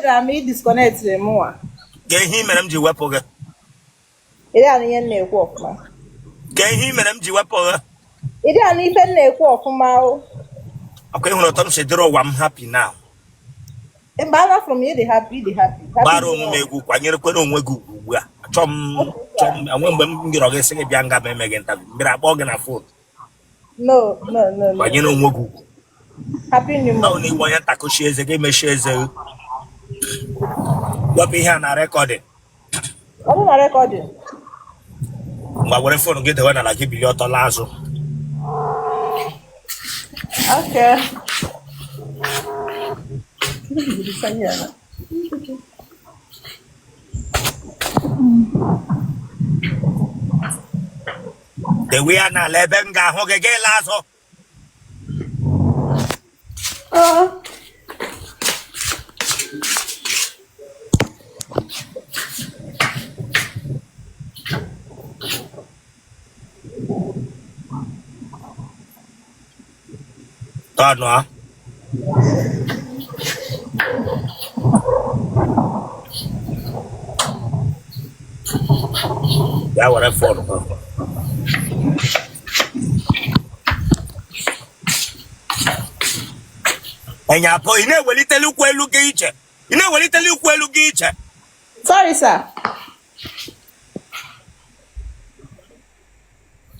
Echetara m ị disconnectịrị m nwa. Ka ihe i mere m ji wepụ gị. Ị dị anụ ihe m na-ekwu ọfụma. Ka ihe i mere m ji wepụ gị. Ị dị anụ ife m na-ekwu ọfụma o. Ọkwa ị hụrụ otu m si dịrị ụwa m happy now. Mgbe a nafụrụ m ị dị happy, ị dị happy. Happy Gbara onwe m egwu, kwanyerekwere onwe gị ugwu ugbu a. Achọ m chọ m enwe mgbe m rịọrọ gị sị gị bịa nga m eme gị interview. M bịara akpọ gị na phone. No, no, no, no. Kwanyere onwe gị ugwu. Happy New Ọ Month. na ị wụ onye ntakụchi eze gị mechie eze gị. Wepụ ihe a na recording. Ọ bụ na recording. Ngwa were phone gị dewe n'ala gị bilie ọtọ laa azụ. Okay. Dewe ya n'ala ebe m ga-ahụ gị gị laa azụ. Oh. Tọnụ a. Ya were phone gị. Enya apụ, ị na-eweliteli ụkwụ elu gị iche. Ị na-eweliteli ụkwụ elu gị iche. Sorry, sir.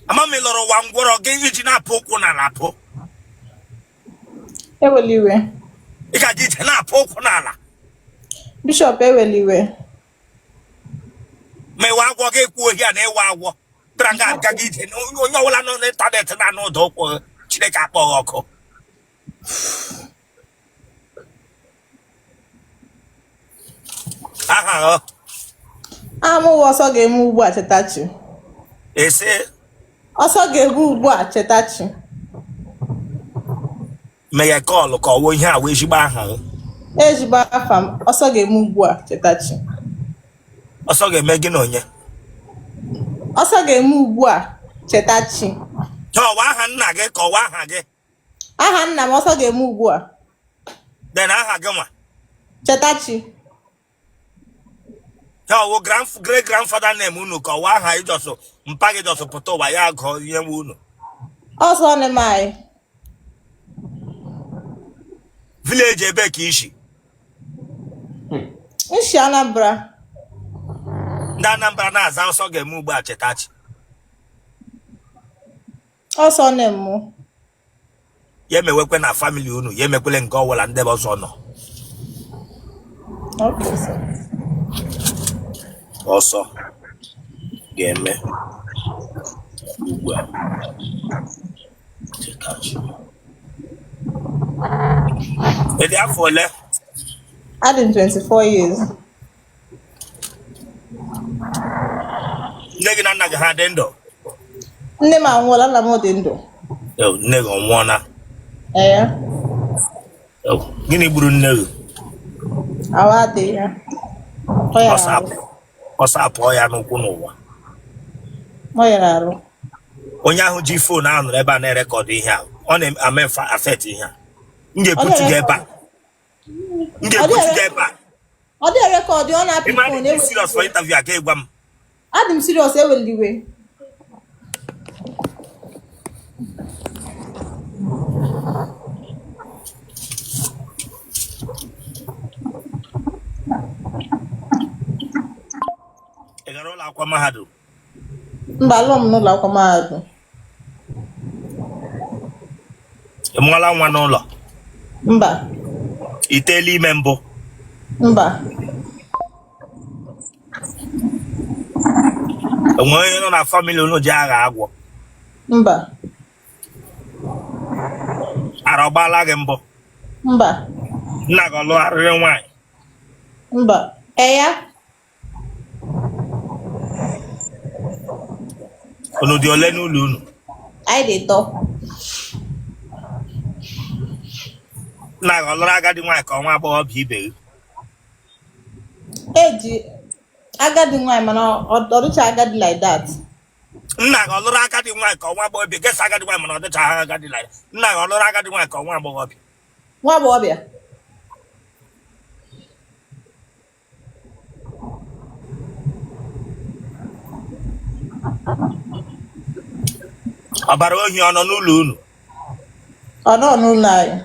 Ama m ị lọrọ ụwa ngwọrọ gị iji na-apụ ụkwụ n'ala apụ. Ewela iwe. Ị ga-aga ije na-apụ ụkwụ n'ala. Bishop, ewela iwe. Ma ị wụ agwọ gị kwuo ohi a na ị wụ agwọ. Bịara nga aga gị ije onye ọbụla nọ n'ịntanetị na-anụ ụda ụkwụ gị, Chineke akpọ gị ọkụ. Aha ọ Aha m wụ ọsọ ga-eme ugbu a Chetachi. Ese Ọsọ ga-eme ugbu a Chetachi. Meghe call ka ọ wụ ihe a wụ ezigbo aha ọ. Ezigbo afa m ọsọ ga-eme ugbu a Chetachi. Ọsọ ga-eme gị na onye? Ọsọ ga-eme ugbu a Chetachi. Ka ọ wụ aha nna gị ka ọ wụ aha gị? Aha nna m ọsọ ga-eme ugbu a. Then aha gị nwa? Chetachi. Ya ọ wụ grand great grandfather name unu ka ọ wụ aha ị just mpa gị just pụta ụwa ya gụọ ihe nwe unu. Ọsọ name anyị. Village ebe ka i si? M si Anambra. Ndị Anambra na-aza ọsọ ga-eme ugbu a Chetachi. Ọ surname mụ. Ya emewekwe na family unu, ya emekwele nke ọbụla ndị ọzọ nọ. Okay, sir. Ọsọ ga-eme ugbu a Chetachi. Ị dị afọ ole? Adị m 24 years. Nne gị na nna gị ha dị ndụ? Nne m anwụọla, nna m dị ndụ. Nne gị ọ nwụọla? Ee. Gịnị gburu nne gị? Ahụ adịghị ya. Ọsọ apụọ ya n'ụkwụ n'ụwa. Ọ yara arụ. Onye ahụ ji phone ahụ nọrọ ebe a na-erecord ihe a, ọ na-ame affect ihe a. M ga-ebutu gị ebe a. M ga-ebutu gị ebe a. Ọ dị record, ọ na-apị phone. Ị serious for interview a ka ị gwa m. Adị m serious, ewela iwe. Ị gara ụlọ akwụkwọ mahadum? Mba, alọ m n'ụlọ akwụkwọ mahadum. Ị mụọla nwa n'ụlọ? Mba. Ị teela ime mbụ? Mba. Enwere onye nọ na family unu ji agha agwọ? Mba. Ara ọ gbaala gị mbụ? Mba. Nna gị ọ lụgharịrị nwaanyị? Mba. Eya. Unu dị ole n'ụlọ unu? Anyị dị ịtọ. Nna gị ọ lụrụ agadi nwaanyị ka ọ nwa agbọghọbịa ibe gị? Eji agadi nwaanyị mana ọ dịcha agadi like that. Nna gị ọ lụrụ agadi nwaanyị ka ọ nwa agbọghọbịa? Gị sị agadi nwaanyị mana ọ dịcha agadi like that. Nna gị ọ lụrụ agadi nwaanyị ka ọ nwa agbọghọbịa? Nwa agbọghọbịa. Ọbara ohi ọ nọ n'ụlọ unu? Ọ nọ n'ụlọ anyị.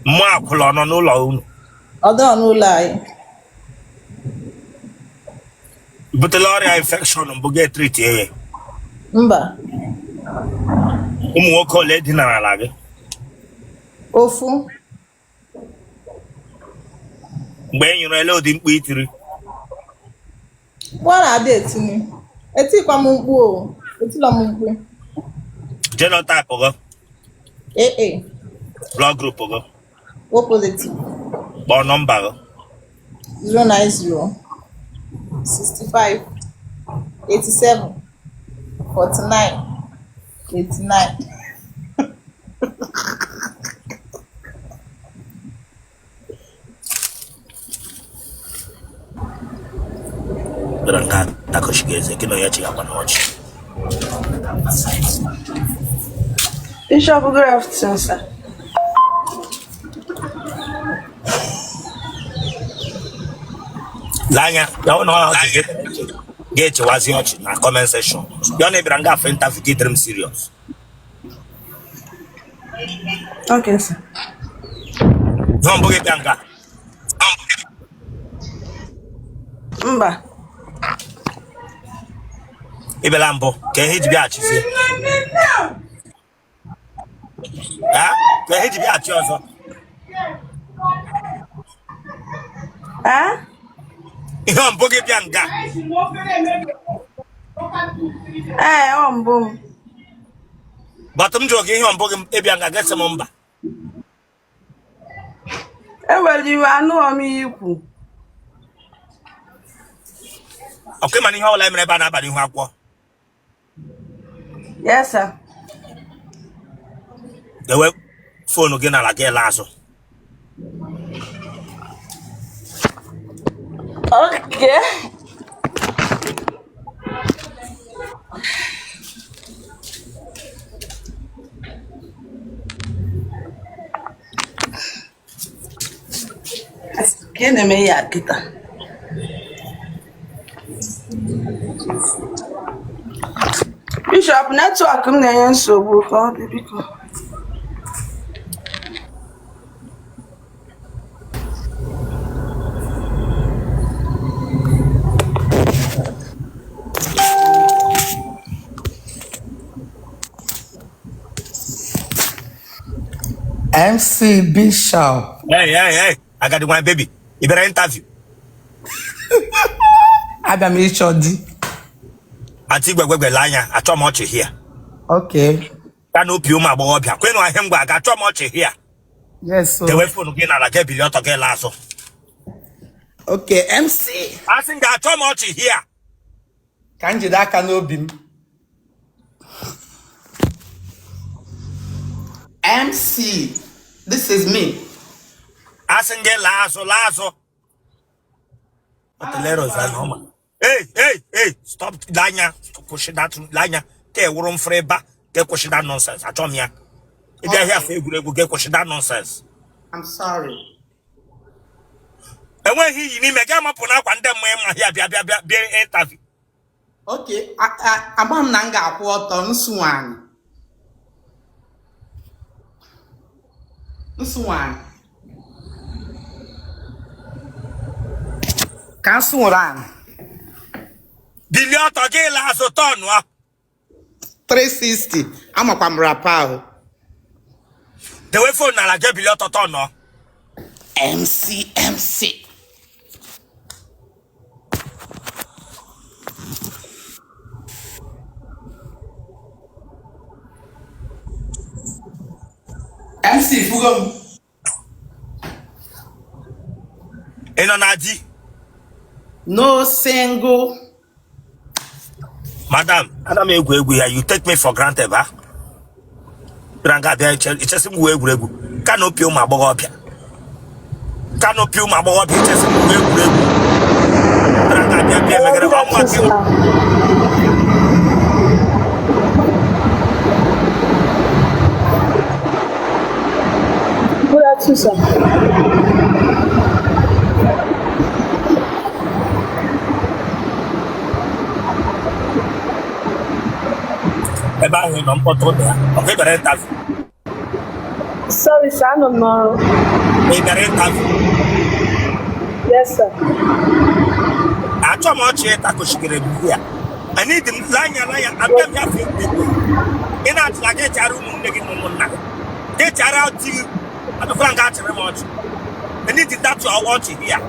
Mmụọ akwụla ọ nọ n'ụlọ unu? Ọ nọ n'ụlọ anyị. I butela ọrịa infection mbụ ga-etriti ya? Mba. Ụmụ nwoke ole dinarala gị? Ofu. Mgbe ị nyụrụ, ele ụdị mkpu i tiri? Mkpu a na-adị etinye. Etikwa m mkpu o. Etila m mkpu. Genotype gị? AA. Blood group gị? O positive. Kpọọ nọmba gị. 090 65 87 49 89. Bịara nke a takọchigo eze gị na onye chịgakwa n'ọchị. Bishop, good afternoon, sir. Lee anya ya ọ na ọ ọchị ga-echewazi ọchị na comment section ya ọ na-ebịara nga afọ interview gị dịrị m serious. Okay, sir. Ihe mbụ gị bịa nga? Mba. Ị bịala mbụ, ka ihe iji bịaghachizie? Ka ihe iji bịaghachi ọzọ? Ihe mbụ gị bịa nga? Ee, ọ mbụ m. But m jụrụ gị ihe mbụ gị ịbịa nga, gị sị m mba. Ewela iwe, anụghọ m ihe i kwu. Ọkwa ịma na ihe ọbụla mere ebe a na-aba n'ihu akwụkwọ? Yes, sir. Dewe phone gị n'ala gị laa azụ. Okay. Ka ị na-eme ya kịta? Bishop, network m na-enye nsogbu ka ọ dị biko. MC Bishop. Hey, hey, hey, agadi nwa baby, ị bịara interview? Abịa m ịchọ di. Ati gwegwegwe, lee anya, achọ m ọchị here. Okay. Canopy ụmụ agbọghọbịa kwenụ ahịa ngwa aga, achọ m ọchị here. Yes, so. Dewe phone gị n'ala, gị ebili ọtọ gị laa azụ. Okay, MC. Asị m gị achọ m ọchị here. Ka m jide aka n'obi m. MC, this is me. Asị m gị laa azụ, laa azụ. Hey, hey, hey, stop. Lee anya, kwụsị that. Lee anya ka ewuru m fere ebe a ka kwụsị that nonsense. Achọ m ya ịbịa ahịa afọ egwuregwu gị, kwụsị that nonsense. I'm sorry. Enweghị iyi n'ime gị, amapụ n'akwa ndị mmụọ ịma ya bịa bịa bịa bịa interview. Okay, agba m na m ga-akwụ ọtọ nsu nwanyị. Nsu nwanyị. Ka nsu nwụrụ anị. Bilie ọtọ gị laa azụ, tọnụọ. 360, amakwa m rapa ahụ. Dewe phone n'ala, gị bilie ọtọ, tọnụọ. MC MC. MC fugo m. Ị nọ na di? No, single. Madam, ana m egwu egwu ya. You take me for granted ba bịara nga abịa ichesi m gwuo egwuregwu. Canopy ụmụ agbọghọbịa, canopy ụmụ agbọghọbịa, ichesi m gwuo egwuregwu. Bịara nga abịa bịa emegere Good ọnwa afternoon, gị. sir. Good afternoon, sir. ahụ ị nọ mkpọtụ dị ya. Ọkwa ị bịara interview? Sorry, sir, anọ m n'ọrụ. Ị bịara interview? Yes, sir. Achọ m ọchị ịta kochigere m ya. I need m lee anya lee anya abịa bịa fie egwu. Ị na-achịla gị chara ụmụnne gị na ụmụnna gị. Gị chara di gị. Abịakwala nga achịrị m ọchị. I need that your ọchị here.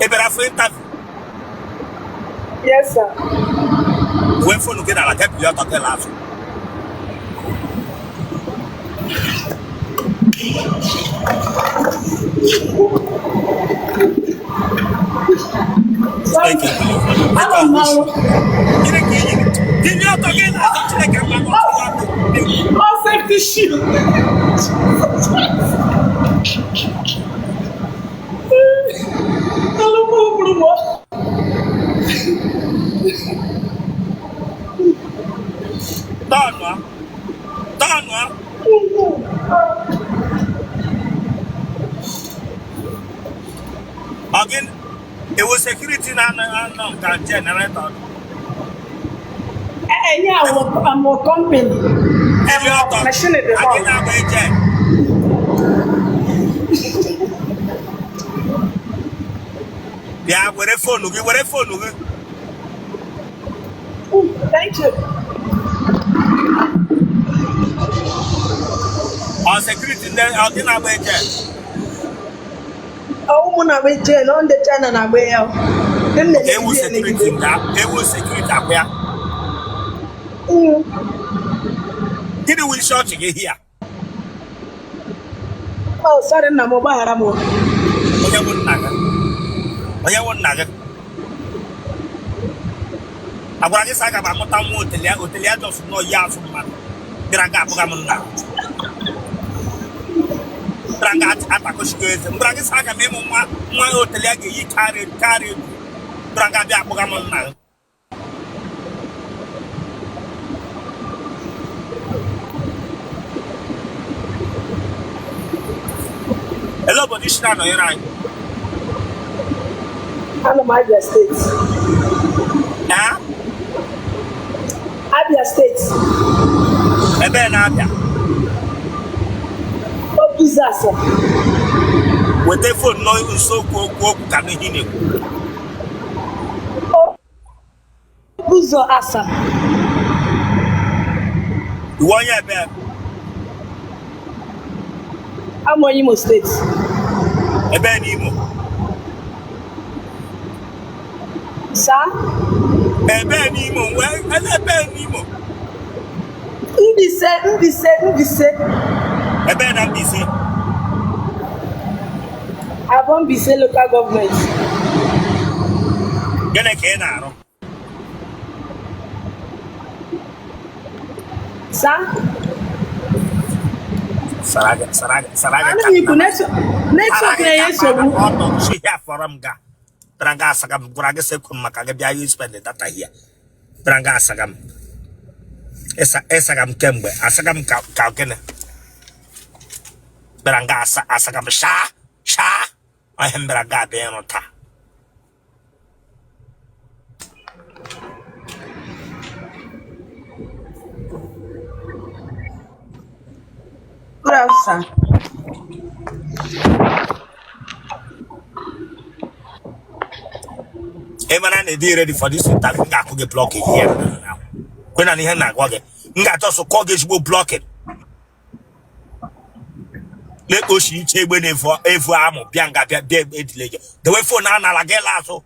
Ị bịara for interview? Yes, sir. Wee phone gị n'ala ka ebili ọtọ gị laa azụ. Sorry, Chineke sir. ebili ọtọ. Anọ m n'ọrụ. Gịnị ka ị yiri? Bilie ọtọ gị laa azụ. Chineke gwa gị ọtọ ya. All safety shoe. Alụmụ gburu m. Tọọnụọ. Tọọnụọ. Ọ gị ewu security na-anọ anọ nka generator. Ee, yeah, I'm a company. Bilie ọtọ. Machine dị Agị hot. na-agba eje. Bịa were phone gị were phone gị. Thank you. Ọ security ndị ọ gị na-agba eje. Ọ ụmụ na-agba ije na ndị China na-agba ya. Ndị m Ewu na-elegide security elegide. nga ewu security akwa ya. Gịnị wụ isi ọchị gị hia? Oh, sorry, nna m, gbaghara m. Onye wụ nna gị? Onye wụ nna gị? Agwara gị sị aga m akpọta nwa otelia otelia just nọ ya azụ mmadụ. Bịara nga abụga m nna. Bịara nga atakọchiko eze. M gwara gị sị aga m ịmụ nwa nwa otelia ga-eyi karị karị egwu. Bịara nga bịa akpụga m nna gị. Ele obodo isi na-anọnyere anyị? Anọ m Abia State. Ee? Abia State. Ebee na-abịa? Obizasa. Weta phone nọ nso okwu okwu okwu ka n'ihe ị na-ekwu. Obuzo Asa. Iwe onye ebee? Amụ Imo State. Ebee n'Imo? Saa. Ebee n'Imo? Wee ele ebee n'Imo? Mbaise, Mbaise, Mbaise. Ebee na Mbaise? Abọ Mbaise local government. Gịnị ka ị na-arụ? Saa. Sara gị sara gị sara gị Anụ ka m ikwu network na-enye nsogbu. ọtọ chi ya fọrọ m ga bịara nga asaga m gwara gị sị ekwe m maka gị bịa you spend the data here bịara nga asaga m ịsaga m kemgbe asaga m ka ka gịnị bịara nga asa asaga m shaa shaa ọhịa m bịara nga abịa ịrụ taa. Good afternoon, sir. Ị mara na ịdị ready for this interview, m ga-akụ gị blocking here now. Kwe na ihe m na-agwa gị, m ga-achọ sọ kụọ gị ezigbo blocking na-ekpochi iche egbe na-evu evu amụ bịa nga bịa bịa edile gị dewe phone a nala gị laa azụ.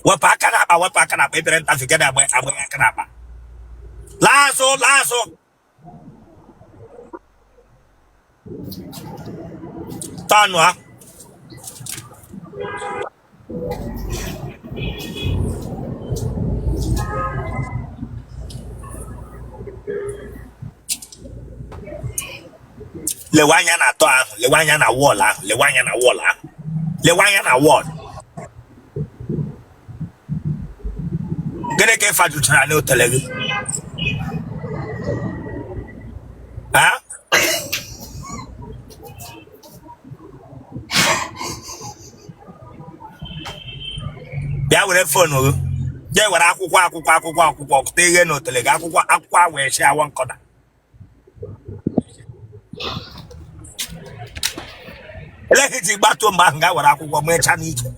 Wepụ aka n'akpa, wepụ aka n'akpa. Ebere ntafi gị agba agba aka n'akpa. Laa azụ, laa azụ. Tọnụ a lewe anya na atọ ahụ, lewe anya na wall ahụ, lewe anya na wall ahụ, lewe anya na wall. Gịnị ka ị fajuchara n'otele gị? Ha? Bịa were phone gị. Jee were akwụkwọ akwụkwọ akwụkwọ akwụkwọ kụta ihe n'otele gị akwụkwọ akwụkwọ ahụ echi awọ nkọda. Eleghị ji gbatuo mgbe ahụ ga were akwụkwọ mecha n'ike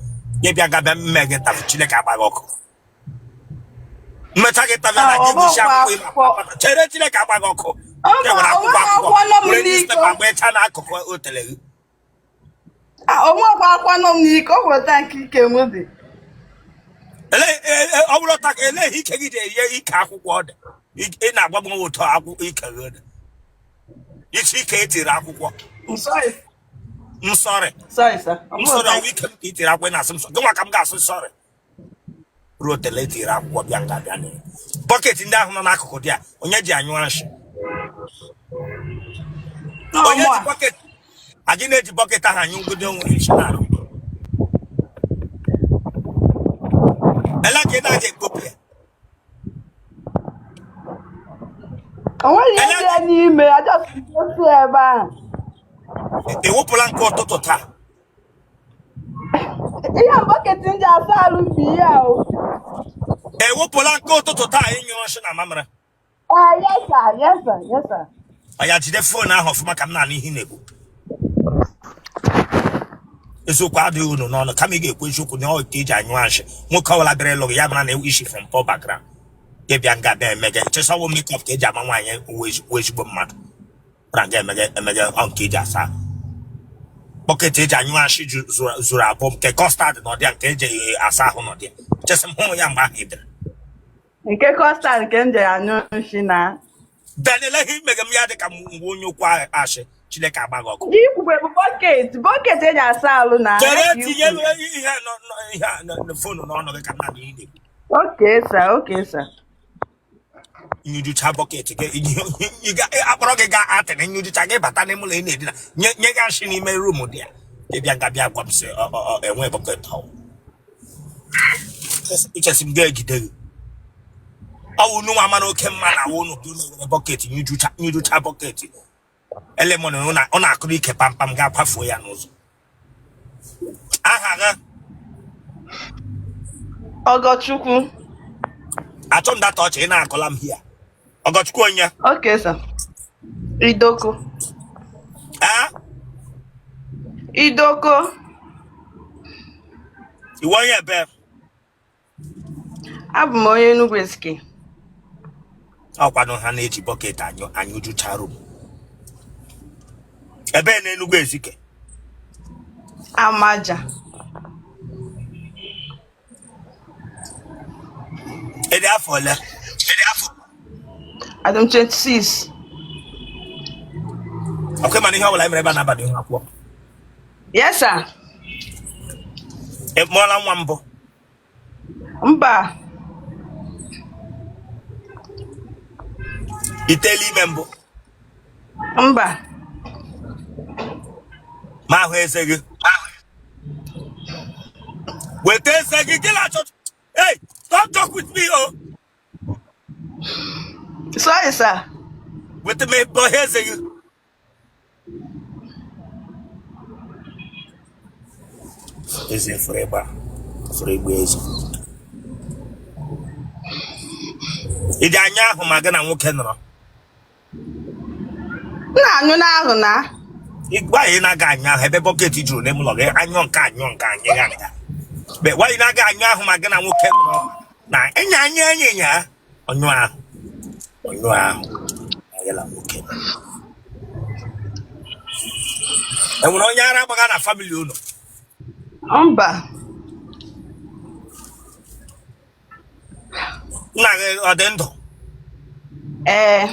gị bịa gabịa mme gị tafụ Chineke agba gị ọkụ mmecha gị tafịa na gị gwụchi akwụkwọ ịma chere Chineke agba gị ọkụ gị were akwụkwọ akwụkwọ were newspaper mecha n'akụkụ otele gị. Onwekwa akwa nọ m n'ike, ọ bụ tank ike m dị. Ọ bụrụ ta eleghị ike gị ji enye ike akwụkwọ ọ dị ị na-agwa m ụtọ akwụkwọ ike gị dị isi ike etiri akwụkwọ. I'm sorry. I'm sorry. Sorry, sir. I'm sorry, ọ ike m ka itiri akwụkwọ ị na-asị m sorry. Gịnwa ka m ga-asị sorry ruo otele etiri akwụkwọ bịa nga bịa na bucket ndị ahụ nọ n'akụkụ dị a onye ji anyụ nshị onye ji bucket anyị na-eji bucket ahụ anyụ ngodi onwe nshị na-arụ ele ka ị na-aja ekpopụ ya. O nweghị ihe dị ya n'ime, I just gosi ya ebe ahụ. Ị wụpụla nke ụtụtụ taa? Ihe bucket m ji asa arụ bụ ihe a o. Ị wụpụla nke ụtụtụ taa ị nyụrụ nshị na mamịrị? Ah, yes sir, yes sir, yes sir. Ọ ya jide phone ahụ ọfụma ka m na-anụ ihe ị na-ekwu. Eziokwu adịghị unu n'ọnụ kama ị ga-ekwu eziokwu na ọ ka eji anyụ nshị nwoke ọbụla bịara ịlụ gị ya mara na i shi from poor background gị bịa nga bịa emege chesawo makeup ka eji ama nwaanyị wụ ezigbo mmadụ bịara nga emege emege ọ nke eji asa bucket eji anyụ nshị zuru abụọ nke custard na ọdịa nke eji asa ahụ na ọdịa chesị m hụrụ ya mgbe ahụ ị bịara. Nke custard nke m ji anyụ nshị na. Then eleghị imege m ya dị ka mgbe onye okwu ashị Chineke agba gị ọkụ. Ikwukwe bụ bucket bucket eji asa alụ na. Chere tinye ihe ihe a phone n'ọnụ gị ka m na-anụ ihe ị na-ekwu. Okay sir, okay sir. Nyujucha bucket gị akpọrọ gị gaa atịrị nyujucha gị bata n'ime ụlọ ị na-edina nye nye gị nshị n'ime room dị ya gị bịa nga bịa gwa m sị enwe bucket ahụ ichesi m ga-ejide gị ọ wụ unu nwa mara oke mma na awụ unu bụ unu were bucket nyujucha nyujucha bucket elemon ọ na-akụrụ ike pampam ga-akwafuo ya n'ụzọ aha gị? Ọgọchukwu. Achọ m data ọchị ị na-akọla m hia Ọgọchukwu onye? Okay sir. Idoko. Ee? Idoko. Ị wụ onye ebe? Abụ m onye Enugu Ezike. Ọkwanụ ha na-eji bucket anyụ anyụjucha room ebe na Enugu Ezike? Amaja. Ị dị afọ ole? Adị m 26. Ọkwa mana ihe ọbụla e mere ebe a na-abalị ihu akwụkwọ? Yes sir. Ị mụọla nwa mbụ? Mba. I teela ime mbụ? Mba. Ma ahụ eze gị weta eze gị gị na-achọ. Hey, don't talk with me oh. Sorry sir. Weta m ebe eze gị. Eze fụrụ ịgba fụrụ ịgba eze ị dị anyụ ahụ ma gị na nwoke nọrọ? M na-anyụ n'ahụ na. Gwa ị na-aga anyụ ahụ ebe bucket juru n'ime ụlọ gị anyụ nke anyụ nke anyụ ya nga gwa ị na-aga anyụ ahụ ma gị na nwoke nọrọ na enya anya enyi ya ọnyụ ahụ ọnyụ ahụ gị na nwoke enwere onye ara agbaga na family unu? Mba. Nna gị ọ dị ndụ? Ee.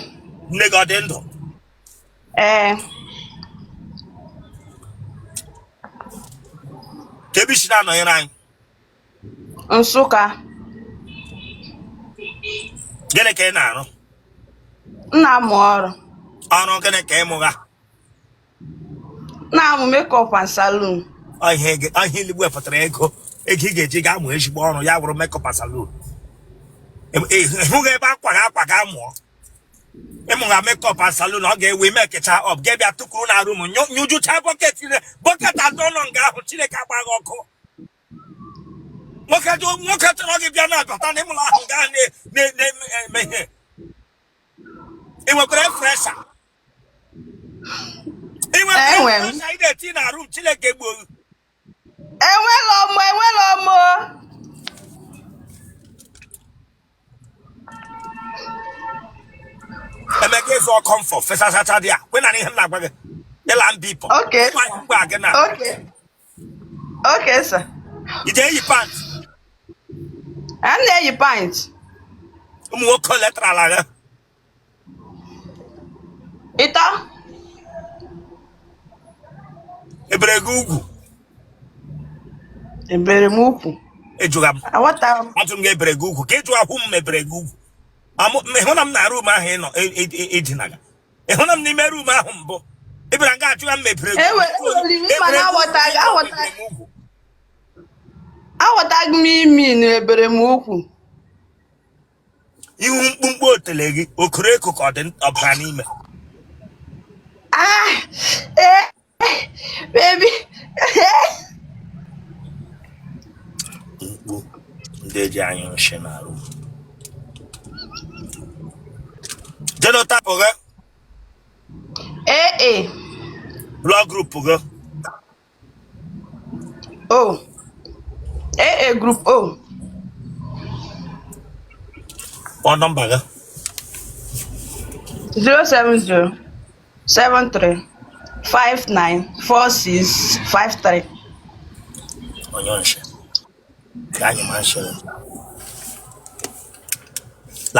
Nne gị ọ dị ndụ? Ee. Ka ebe i si na-anọnyere anyị? Nsụka. Gịnị ka ị na-arụ? M na-amụ ọrụ. Ọrụ gịnị ka ị mụga? M na-amụ makeup and salon. Ọhịa iligbo wepụtara ego ego ị ga-eji gaa mụ ezigbo ọrụ ya wụrụ makeup and salon. Hụghị ebe akwa ga akwa ga mụọ ịmụgha makeup and salon ọ ga-ewe mekecha up ga bịa tụkwuru na room nyụjucha bucket bucket atọ nọ nga ahụ Chineke agbaghị ọkụ nwoke nwoke chọrọ gị bịa na-abata n'ime ụlọ ahụ gaa na-eme ihe ị nwekwara fresher ị nwekwara Enwe m. fresher ị na-eti na room Chineke gbuo gị. Enwela m, enwela m. Emeka ịzụ Comfort fesachacha dị a kwe na ihe m na-agwa gị ịla mbipọ Okay. gwa gị na Okay. Okay, sir. ije eyi pant A na-eyi pant. Ụmụ nwoke ole tarala gị? Ịtọ. Ebere gị ugwu? Ebere m ukwu. Ejụga m. Aghọtara m. Ajụ m gị ebere gị ugwu ka ịjụ ahụ m ebere gị ugwu. Ịhụ na m na room ahụ ị nọ edinaga ịhụ na m n'ime room ahụ mbụ ị bịara nga ajụga m ebere gị Ewere iwe mana ebere gị ugwu aghọtaghị aghọta ebere m ugwu. Aghọtaghị m imi na ebere m ukwu. Ihu mkpumkpu otele gị okoro eko ka ọ dị ọbara n'ime. Ah, eh, baby. Mkpu ndị eji anyụ nshi na room genotype gị? AA. Blood group gị? O. AA group O. Kpọọ nọmba gị. 070 73 59 46 53. Onye nshi ka anyị ma nshi lee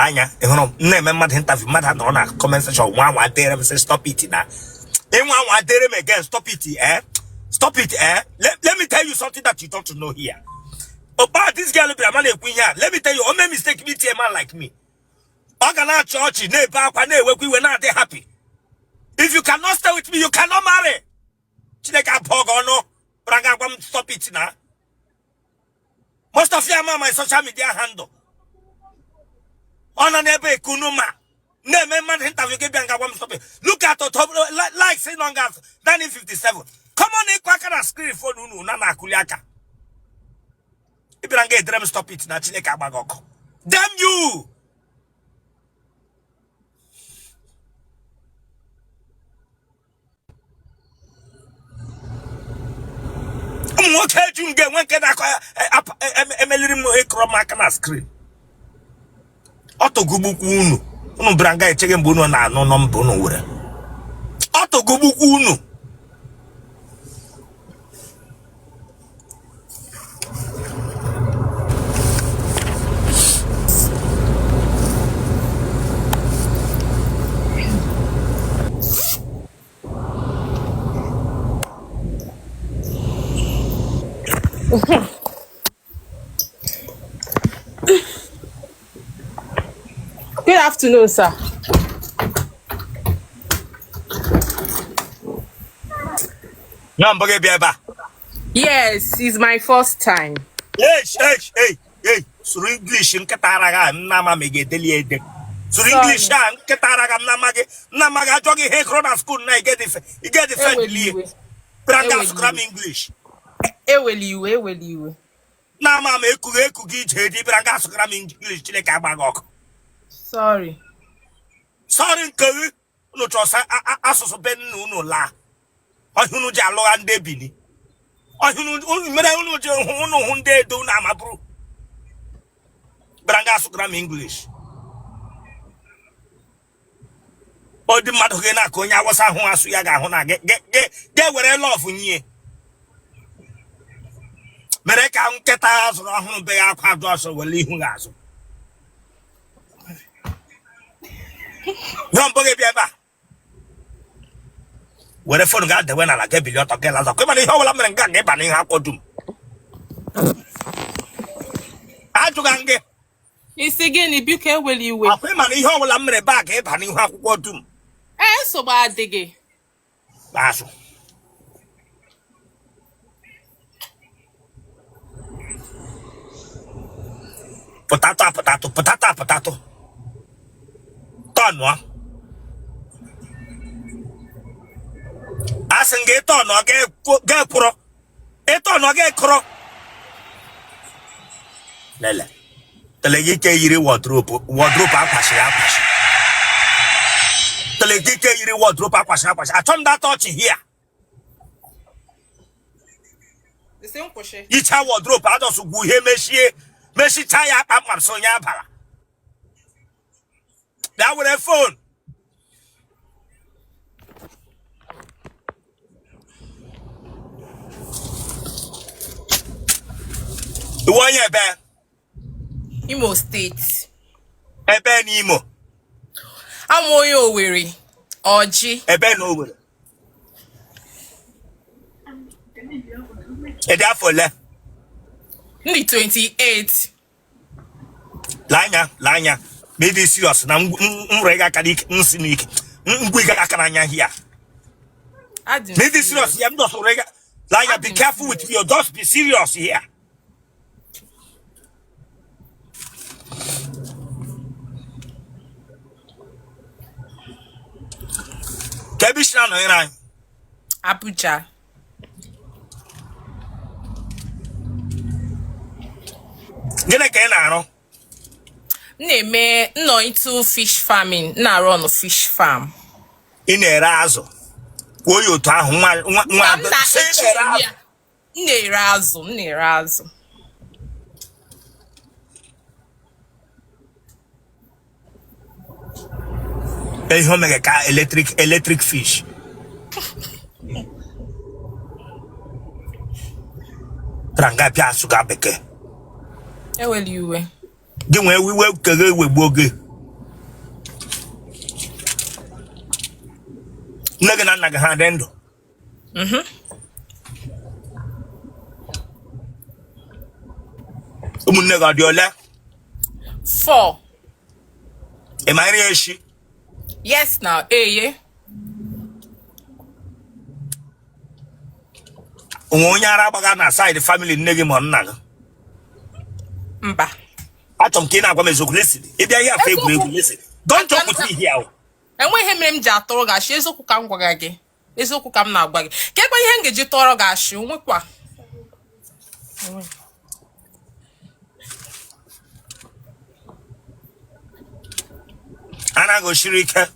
anya ị hụrụ m na-eme mmadụ interview mmadụ anọrọ na comment section nwa nwa dere m sị stop it na ịnwa nwa dere m again, stop it, eh, stop it, eh. Let me tell you something that you don't know here. Opa, this girl bịara ma na-ekwu ihe a. Let me tell you, o mee mistake meet a man like me, ọ ga na-achị ọchị na-ebe akwa na-ewekwa iwe na-adị happy. If you cannot stay with me, you cannot marry. Chineke abụọ gị ọnụ bịara ga agwa m stop it na most of you ama my social media handle ọ nọ n'ebe ekunu ma na-eme mmadụ interview gị bịa nga gwa m stop it. Look at top like say nọ nga 1957. Come on, ịkụ aka na screen phone unu na na-akụli aka ị bịara nga edere m stop it na Chineke agbaghị ọkụ. Damn you! Ụmụ nwoke eju m ga-enwe nke na-akọ emeliri m ịkụrọ m aka na screen ọ tọgugbukwa unu unu bịara nga echeghị mgbe unu na-anụ nọmba unu were ọ tọgugbukwa unu. Good afternoon, sir. Na mbụ gị bịa ebe a? Yes, it's my first time. Ei, ei, ei, ei, sụrụ English nkịta araghị m na-ama ma ị ga-edeli ya ede. Sụrụ English Sorry. a nkịta araghị m na-ama gị na-ama gị ajọ gị ihe ị gụrụ na school na ị ga-edefend Ewela lie. iwe. Bịara nga Ewela asụkara m iwe. English. Ewela iwe, ewela iwe. Na-ama m ekughị ekughị ije dị bịara nga asụkara m English. Chineke agba gị ọkụ. Sorry. Sorry nke gị unu chọrọ asụsụ be nna unu laa ọhịa unu ji alụgha ndị Bini ọhịa unu mere unu ji hụ unu hụ ndị Edo unu amabụrụ bịara nga asụkara m English. Ọ dị mmadụ gị na-aka onye Awụsa ahụ asụ ya ga-ahụ na gị ga-ewere love nye mere ka nkịta azụrụ ọhụrụ be ya akwa adụ ọsọ were ihu gị azụ nyọ mbụ gị bịa ebe a were phone gị adewe n'ala gị ebili ọtọ gị lazọ kwe mana ihe ọbụla mere nga ga ịba n'ihe akwụkwọ dum ajụga m gị. Isi gịnị? Biko ewela iwe. Akwa ịma na ihe ọbụla m mere ebe a ga ịba n'ihu akwụkwọ dum. Ee, nsogbu adịghị. Azụ Pụtatụ apụtatụ, pụtatụ apụtatụ. Tọnụọ. Asị m gị tọnụọ ga-ekwụrọ. Ịtọnụọ ga-ekụrọ. Lele. Tele gị ike yiri wardrobe, wardrobe akwashiri akwashi. Tele gị ike yiri wardrobe akwashiri akwashi. Achọ m that touch here. Isi m kwụsị. Yicha wardrobe adọsụgwu ihe mechie mechicha ya kpamkpam so onye abara. Bịa were phone. Ị wụ onye ebe? Imo steeti. Ebe n'Imo? Awụ m onye Owerri. Ọjị. Ebe na Owerri? Ị dị afọ ole? M dị 28. Lee anya, lee anya. Ma ị dị serious na m ree gị aka n'ike, nsị n'ike. Ngwa ị aka n'anya here. Adị m Ma ị dị serious serious. ya m just ree gị. Lee anya, be Adị m careful with serious. you. Just be serious here. Ka ebe i si na-anọnyere anyị? Abuja. Gịnị ka ị na-arụ? M na-eme m nọ into fish farming. M na-arụ ọnụ fish farm. Ị na-ere azụ. Kwuo ya otu ahụ nwa nwa nwa M sị ị na-ere na-eche azụ. ya. M na-ere azụ. M na-ere azụ. Ihe o mere ka electric electric fish. Tranga bịa asụga bekee. Ewela iwe. Gị nwee iwe kere ewegbuo gị. Nne gị na nna gị ha dị ndụ? Ụmụnne gị ọ dị ole? 4. Ị ma nri eshi? Yes na eye. O nwe onye ara gbaga na side family nne gị ma nna gị? Mba. Achọrọ m ka ị na-agwa m eziokwu. Listen, ị bịa ihe afọ egwuregwu, listen. Don't joke with me here. Enweghị ihe mere m ji atụrụ gị ashị, eziokwu ka m gwaga gị. Eziokwu ka m na-agwa gị. Ka ebe ihe m ga-eji tụọrọ gị ashị, onwekwa. Ara gị o shiri ike?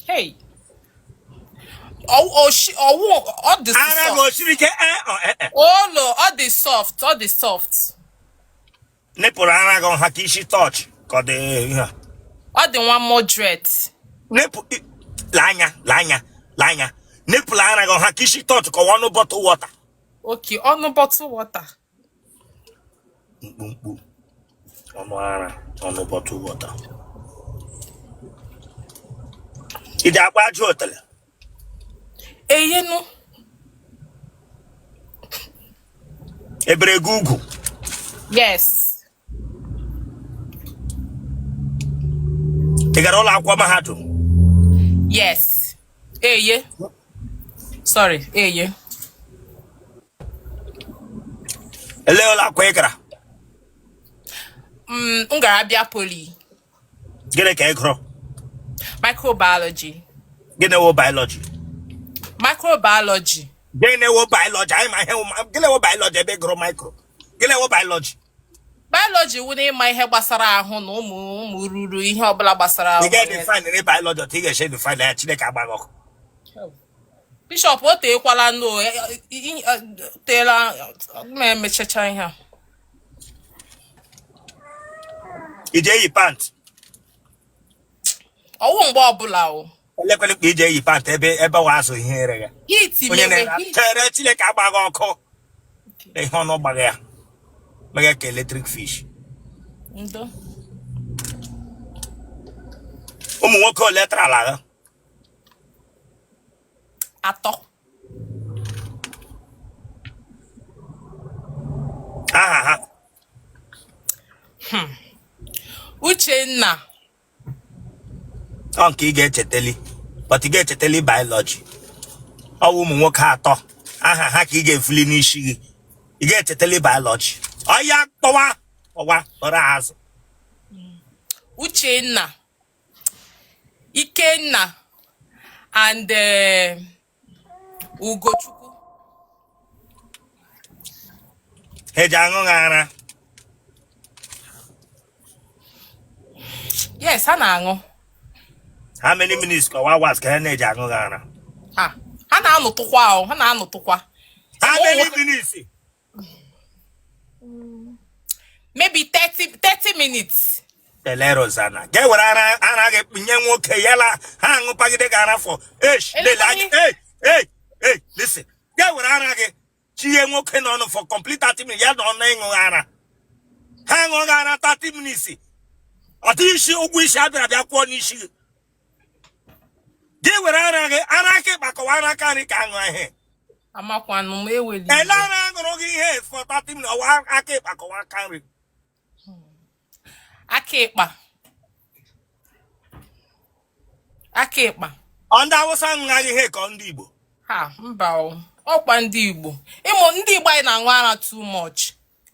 Hey. Ọwụ ọ dị Ara gị soft. o shiri ike? Ee ọ ee. Olo, ọ dị soft, ọ dị soft. Nipple ara gị ọ ha ka isi tọọchị ka ọ dị ihe a? Ọ dị nwa moderate. Nipple lee anya, lee anya, lee anya. Nipple ara gị ọ ha ka isi tọọchị ka ọnụ bottle water? Okay, ọnụ bottle water. Mkpumkpu ọnụ ara ọnụ bottle water. Ị dị akpa ajụ otele? Eyenu. E bere gị ugwu? Yes. Ị gara ụlọ akwụkwọ mahadum? Yes. Eye. Sorry, eye. Elee ụlọ akwụkwọ ị gara? M gara Abia Poly. Gịnị ka ị gụrụ? Microbiology. Gịnị wụ biology? Microbiology. Gịnị wụ biology? Anyị ma ihe gịnị wụ biology ebe ị gụrụ micro. Gịnị wụ biology? Biology wụ na ịma ihe gbasara ahụ na ụmụ ụmụ ruru ihe ọbụla gbasara ahụ. Ị ga-edefine ni biology otu ị ga-esi define ya Chineke agbaghị ọkụ. Bishop o teekwala nụ teela ma emechacha ihe a. I ji eyi pant? Ọ wụ mgbe ọbụla o. Elekwele ka i ji eyi pant ebe ebe wa azụ ihe ere ya. Heat Onye mewe na-ere heat. chere Chineke agbaghị ọkụ. Ihe ọnụ gbaghị ya. Meghe ka electric fish. Ndo. Ụmụ nwoke ole tara ala gị? 3. Aha ha? Uchenna. Ọ nke ị ga-echetali, but ị ga-echetali biology. Ọ wụ ụmụ nwoke atọ aha ha ka ị ga-efuli n'isi gị. Ị ga-echetali biology. Ọ ya kpọwa kpọwa kpọrọ azụ. Uchenna, Ikenna and Ugochukwu. Ha eji aṅụ gị ara? Yes, ha na-aṅụ. How many minutes ka hours ka ha na-eji aṅụ gị ara? Ha ha na-anụtụkwa o, ha na-anụtụkwa. How many minutes? Maybe 30 30 minutes. Ele Rosanna, ga were ara ara gị nye nwoke ya la ha aṅụpagide gị ara for esh lele anya hey hey hey listen ga were ara gị chinye nwoke n'ọnụ for complete 30 minutes ya nọ n'ịṅụ ara ha aṅụ gị ara 30 minutes ọ dịghị isi ụgwọ isi abịara bịa kwụọ n'isi gị gị were ara gị ara aka ịkpa kọwa ara aka nri ka aṅụ ihe Amakwanụ m eweli. Ele ara aṅụrụ gị ihe for 30 minutes ọwa aka ịkpa kọwa aka nri. Aka ịkpa. Aka ịkpa. Ọ ndị Awụsa ṅụgharị ihe ka ọ ndị Igbo? Ha mba o. Ọkwa ndị Igbo. Ịmụ ndị Igbo anyị na-aṅụ ara too much.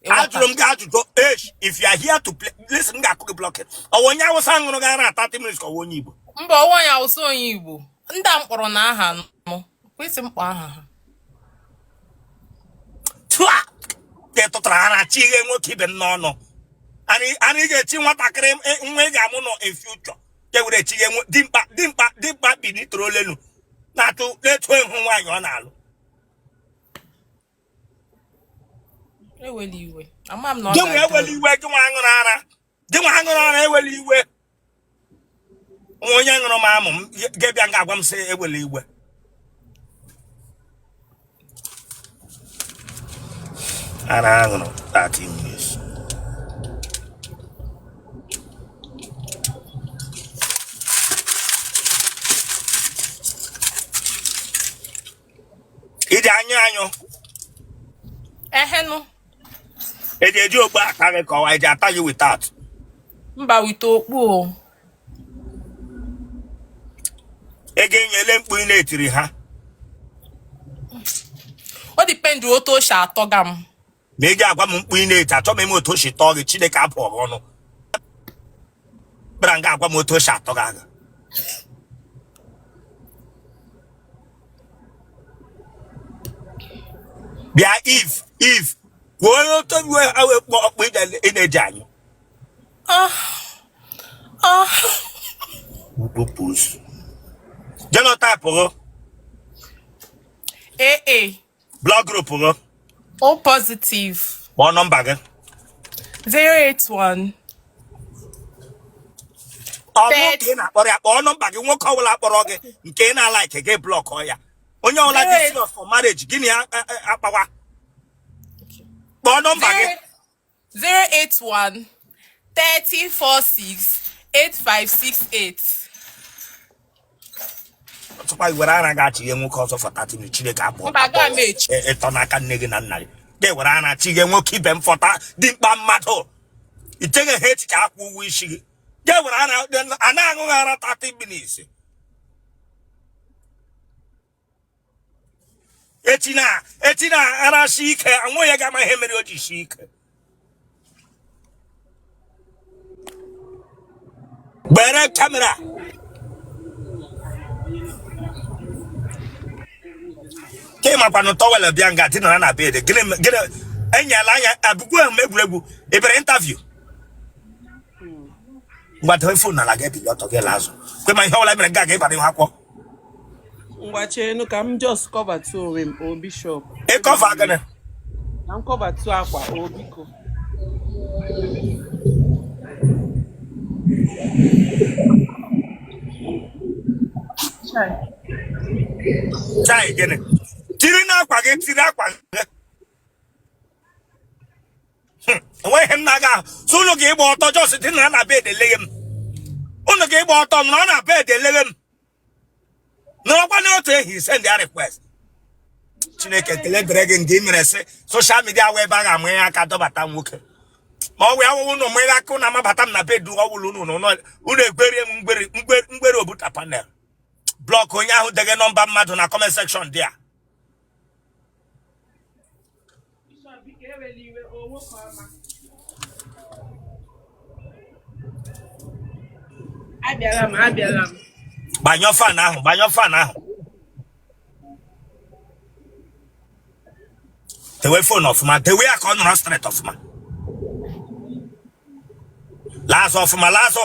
Ajụrụ m gị ajụjụ esh if you are here to play listen m ga-akụ gị blocking ọ wụ onye Awụsa ṅụrụ gị ara 30 minutes ka ọ wụ onye Igbo? Mba, ọwụ onye Awụsa onye Igbo. Ndị a m kpọrọ na aha nụ. Kwesị m kpọ aha ha. Tụa! Ka ị tụtara ara chighe nwoke ibe m n'ọnụ. Anyị ga-echi nwatakịrị nwa ị ga-amụ nọ in future. Ka e were chighe dimkpa dimkpa dimkpa binitoro olelu na-atụ na-etu ịhụ nwaanyị ọ na-alụ. Ewela iwe. Ama m na ọ Gị nwa ga-adị. ewela iwe gị nwa aṅụrụ ara. Gị nwa aṅụrụ ara ewela iwe. Nwa onye ṅụrụ m amụ m ga-abịa nga agwa m sị ewela iwe. Ara aṅụrụ 30 minutes. Iji anyụ anyụ. Ehenụ. Eji eji okpu ata gị ka ọwa eji ata gị without. Mba, with okpu o. Ego enyele mkpu ị na-etiri ha. O depend otu o si atọga m. Ma ị ga-agwa m mkpu ị na-eti achọ m ịma otu o si tọọ gị Chineke abụọ gị ọnụ. Bịara nga agwa m otu o si atọ gị aga. Bịa Eve Eve kwuo onye otu kpọ ọkpụ ị na-eji anyụ. Ah. Ah. Pupus. Genotype gị. AA. Blood group gị. O positive. Kpọọ nọmba gị. 081. Ọ bụ ka ị na-akpọrọ ya kpọọ nọmba gị nwoke ọbụla kpọrọ gị nke ị na-alike gị block ya. Onye ọbụla dị serious for marriage gị na ya akpawa. Kpọọ nọmba gị. 081 3046 8568. Tụkwa were ara ga-achịghe nwoke ọzọ for 30 minutes Chineke abụọ Mba, aga m echi. ịtọ n'aka nne gị na nna gị ga-ewere ara chighe nwoke ibe m fọta dimkpa mmadụ icheghị ha echiche akwụ ụgwọ isi gị ga-ewere ara a na-aṅụ ara 30 minutes echi na echi na ara shi ike anwụ ya ga-ama ihe mere o ji shi ike gbere kamera ka ị makwanụ towel bịa nga dinara na bed gịnị gịnị enyela anya abụkwu m egwuregwu ị bịara interview ngwa dowe phone n'ala gị ebili ọtọ gị la azụ kwe ma ihe ọbụla mere nga ga ịbara ihu akwụkwọ. Ngwa cheenu ka m just cover tu onwe m o bishop. Ị cover gịnị? Ka m cover tu akwa o biko. Chai gịnị? Tiri n'akwa gị tiri akwa gị. Enweghị ihe m na-aga ahụ so unu ga-ịgba ọtọ just dinara na bed eleghe m unu ga-ịgba ọtọ nọrọ na bed eleghe m nọrọkwa n'otu ehi send ya request chineke ekele dịrị gị nke i mere sị social media wee ebe a ga-amụ ya aka dọbata nwoke ma ọ wee awụwụ unu mụnyere aka unu amabata m na bed ọwụlụ unu unu unu egwerie m mgberi mgberi mgberi obuta panel block onye ahụ dege nọmba mmadụ na comment section dị a Abịala m, abịala m. Gbanyụọ fan ahụ, gbanyụọ fan ahụ. Tewe phone ọfụma, tewe ya ka ọ nọrọ straight ọfụma. Laa azụ ọfụma, laa azụ.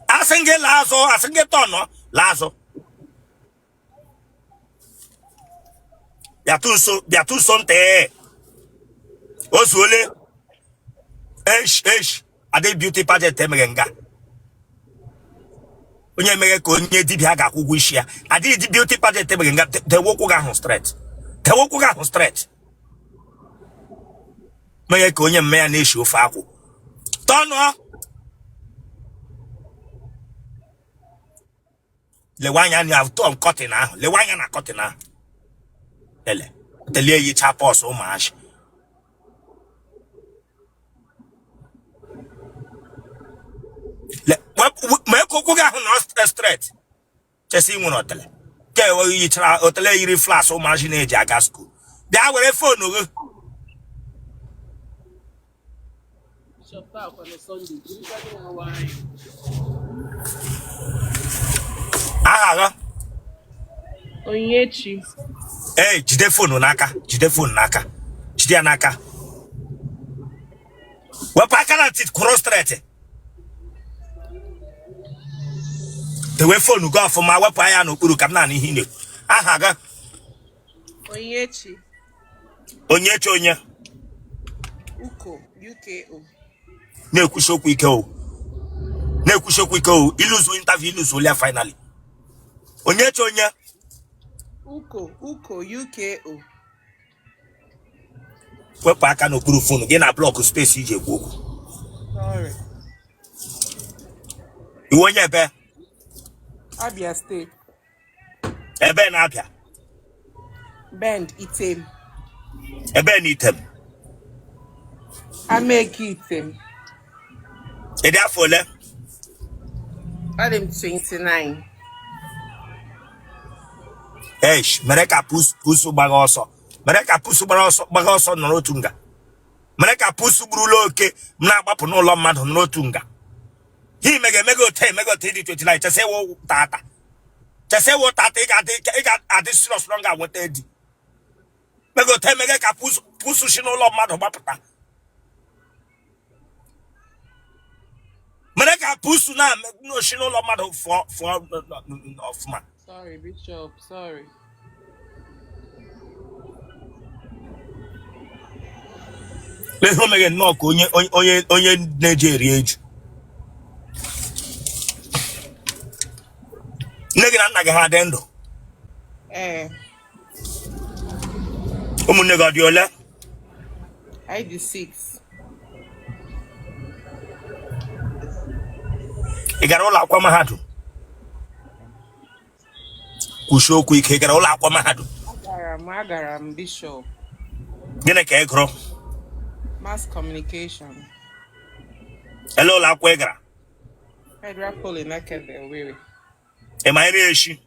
Asị gị laa azụ, asị gị tọnụ, laa azụ. Bịatụ nso, bịatụ nso ntị. O zuole. Esh esh, adị beauty pageant emeghe nga. Onye emeghe ka onye dibịa ga-akwụ ụgwọ isi ya. Adịghị beauty pageant emeghe nga. Tewe ụkwụ gị ahụ straight. Tewe ụkwụ gị ahụ straight. Meghe ka onye mme ya na-eshi ofe akwụ. Tọnụọ. Lewe anya na tọm curtain ahụ, lewe anya na curtain ahụ. Ele telie yicha pọs ụmụazị. Mee ka ụkwụ gị ahụ nọrọ straight. Chesi nwere otele ka yichara otele yiri flas ụmụazị na-eji aga school. Bịa were phone gị. Aha gị? Onyinyechi. Ee, jide phone n'aka, jide phone n'aka, jide ya n'aka. Wepụ aka na ntị, kwụrụ straight. Dewe phone gị ọfụma, wepụ anya n'okpuru ka m na-anụ ihe ị na-ekwu. Aha gị? Onyinyechi. Onyechi onye? Uko, UKO. Na-ekwusi okwu ike o, na-ekwusi okwu ike o. Iluzu interview, iluzu ya finally. Onyechi onye? Uko, Uko, UKO. Wepụ aka n'okpuru phone gị na block space iji ekwu okwu. Sorry. Ị wụ onye ebe? Abia State. Ebe na Abia? Bende, Item. Ebe na Item? Amaeke Item. Ị dị afọ ole? Adị m 29. Eish, mere ka pusu gbaga ọsọ, mere ka pusu gbara ọsọ, gbaga ọsọ nọrọ otu nga. Mere ka pusu gburula oke m na-agbapụ n'ụlọ mmadụ nọrọ otu nga. Hi emega emega otu emega otu ị dị 29 chesa ewu tata, chesa ewu tata. Ị ga-adị, ị ga-adị serious na ga-enweta di. Mega otu emega ka pusu si n'ụlọ mmadụ gbapụta. Mere ka pusu na-esi n'ụlọ mmadụ fụọ fụọ ọfụma. Sorry, Bishop. Sorry. Ihe o meghe nnọọ ka onye onye onye na-eji eri eju. Nne gị na nna gị ha dị ndụ? Ee. Ụmụnne gị ọ dị ole? Anyị dị 6. Ị gara ụlọ akwụkwọ mahadum? Kwusie okwu ike, ị gara ụlọ akwụkwọ mahadum? Agara m, agara m, Bishop. Gịnị ka ị gụrụ? Mass communication. Ele ụlọ akwụkwọ ị gara? Federal Poly Nekede, Owerri. Ị ma nri eshi?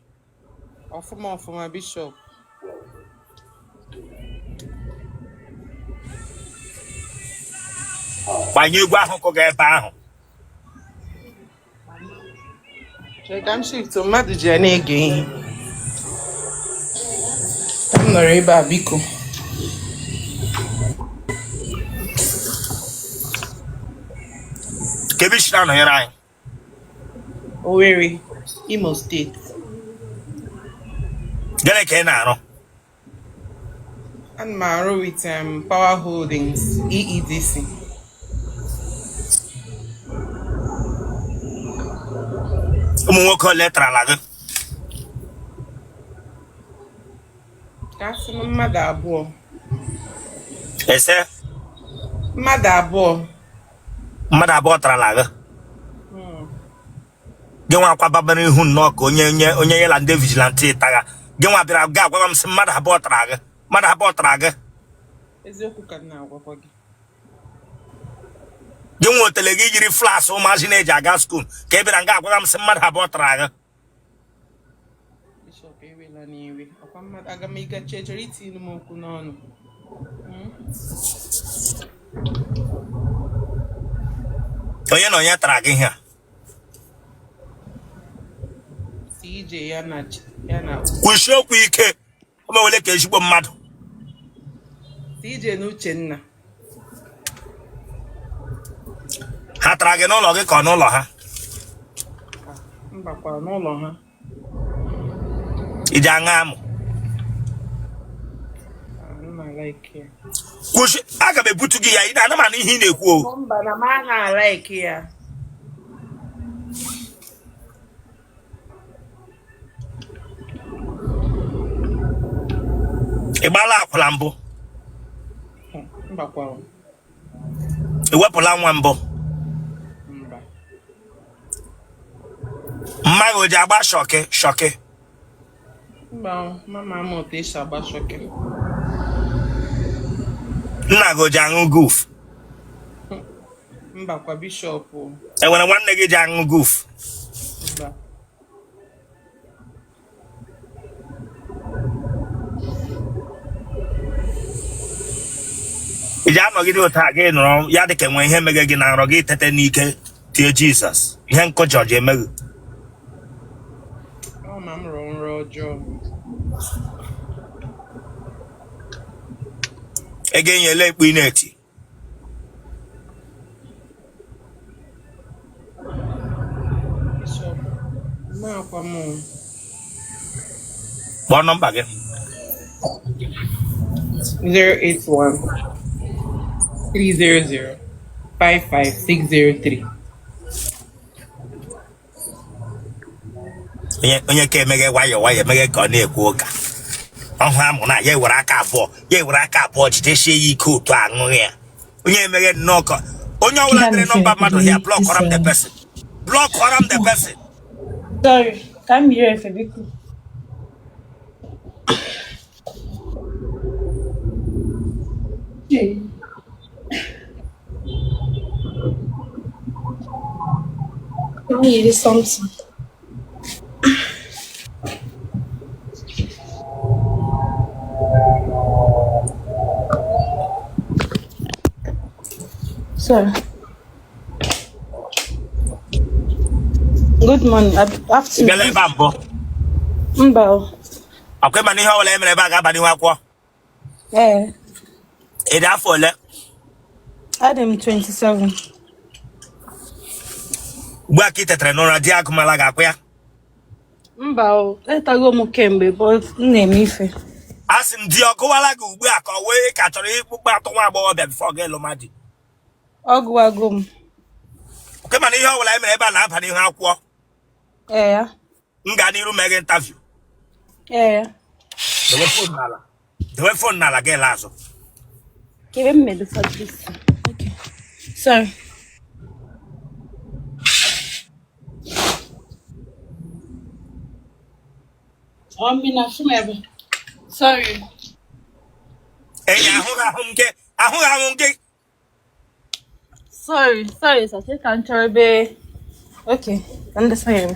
Ọfụma ọfụma, Bishop. Gbanye egwu ahụ kụga ebe ahụ. Chere ka m shift mmadụ ji ya na-ege ihe. Ka m nọrọ ebe a biko. Ka ebe i si na-anọnyere anyị? Owerri, Imo State. Gịnị ka ị na-arụ? Ana m arụ with Power Holdings, EEDC. Ụmụ nwoke ole tarala gị? Ka asị m mmadụ abụọ. Ese? Mmadụ abụọ. Mmadụ abụọ tarala gị? Gị nwa akwababara ihu nnọọ ka onye onye onye ya na ndị vigilante tagha. Gị nwa bịara ga agwa m sị mmadụ abụọ tara gị, mmadụ abụọ tara gị. Eziokwu ka m na-agwakwa gị. Gị nwa otele gị yiri flas ụmụazị na-eji aga school ka ị bịara nga agwa m sị mmadụ abụọ tara gị. Bishop, ewela n'iwe. Ọkwa mmadụ aga m ịgachi chọrọ itinye m okwu n'ọnụ. Onye na onye tara gị ihe a? CJ ya na ya na Kwusie okwu ike, o mewele ka ezigbo mmadụ. CJ na Uchenna. Ha tara gị n'ụlọ gị ka ọ n'ụlọ ha? Mbakwa, n'ụlọ ha. Iji aṅa amụ? Ah, m na-like ya. Kwụsị, aga m ebutu gị ya. Ị na-ana m anụ ihe ị na-ekwu o. Mba, na m anaghị a-like ya. Ị gbaala akwụla mbụ? Mbakwa. Ị wepụla nwa mbụ? Mba. Mma gị o ji agba shọkị shọkị? Mba, mama m otu esi agba shọkị. Nna gị o ji aṅụ guf? Mbakwa, Bishop. E nwere nwanne gị ji aṅụ guf? Mba. Ị ji anọgide otu a gị nọrọ ya dị ka enwe ihe mege gị na nrọ gị tete n'ike tie Jizọs ihe nkụja ji eme gị? Ọ ma m rọọ nrọ ọjọọ. Ị ga-enyele ekpu ị na-eti? Bishop, makwa m. Kpọọ nọmba gị. 081 300 55603. Onye onye ka emeghe nwayọọ nwayọọ emeghe ka ọ na-ekwu ụka ọhụ amụ na ya ewere aka abụọ ya ewere aka abụọ jidesie ya ike otu aṅụghị ya onye emeghe nnọọ ka onye ọbụla dere nọmba mmadụ ya blọkọrọ m the person, blọkọrọ m the person. Sorry, ka m yiri efe biko. Ka m yiri something. Sorry. Good morning. Ị bịala Afternoon. ebe a mbụ? Mba o. Ọkwa ịma na ihe ọbụla e mere ebe a ga-aba n'ihu akwụkwọ? Ee, Ị dị afọ ole? Adị m 27. Ugbu a ka ị tetara n'ụra, di agụmala gị akwa ya? Mba o, etago m kemgbe, but m na-eme ife. A sị m di ọ gụwala gị ugbu a ka ọ wee ka chọrọ ịkpụkpọ atụ nwa agbọghọbịa before gị lụma di? Ọ gụwago m. Ọkwa ịma na ihe ọbụla e mere ebe a na-aba n'ihu akwụkwọ? Ee ya. M gaa n'iru mee gị interview? Ee ya. Dewe phone n'ala, dewe phone n'ala gị laa azụ. Kebe m medu for this. Okay. Sorry. Ọ mi na fụ m ebe. Sorry. Enyi ahụghị ahụ m gị, ahụghị ahụ m gị. Sorry, sorry, sir. Ka m chọrọ ebe. Okay, ka m desa ya ebe.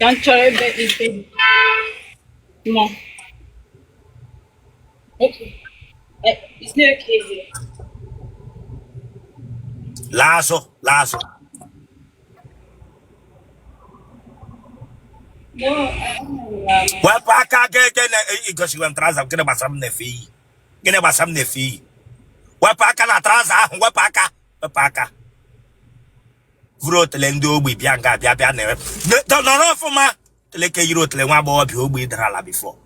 Ka m chọrọ ebe ife. No. Okay. It's not okay here. Laa azụ, laa azụ. No, Wepụ aka gị gị na igosiwe m trouser. Gịnị gbasara m na-efe iyi? Gịnị gbasara m na-efe iyi? Wepụ aka na trouser ahụ, wepụ aka, wepụ aka. Vuru otele ndị ogbi bịa nga bịa bịa na nọrọ ọfụma teleke yiri otele nwa agbọghọbịa ogbi dara ala before.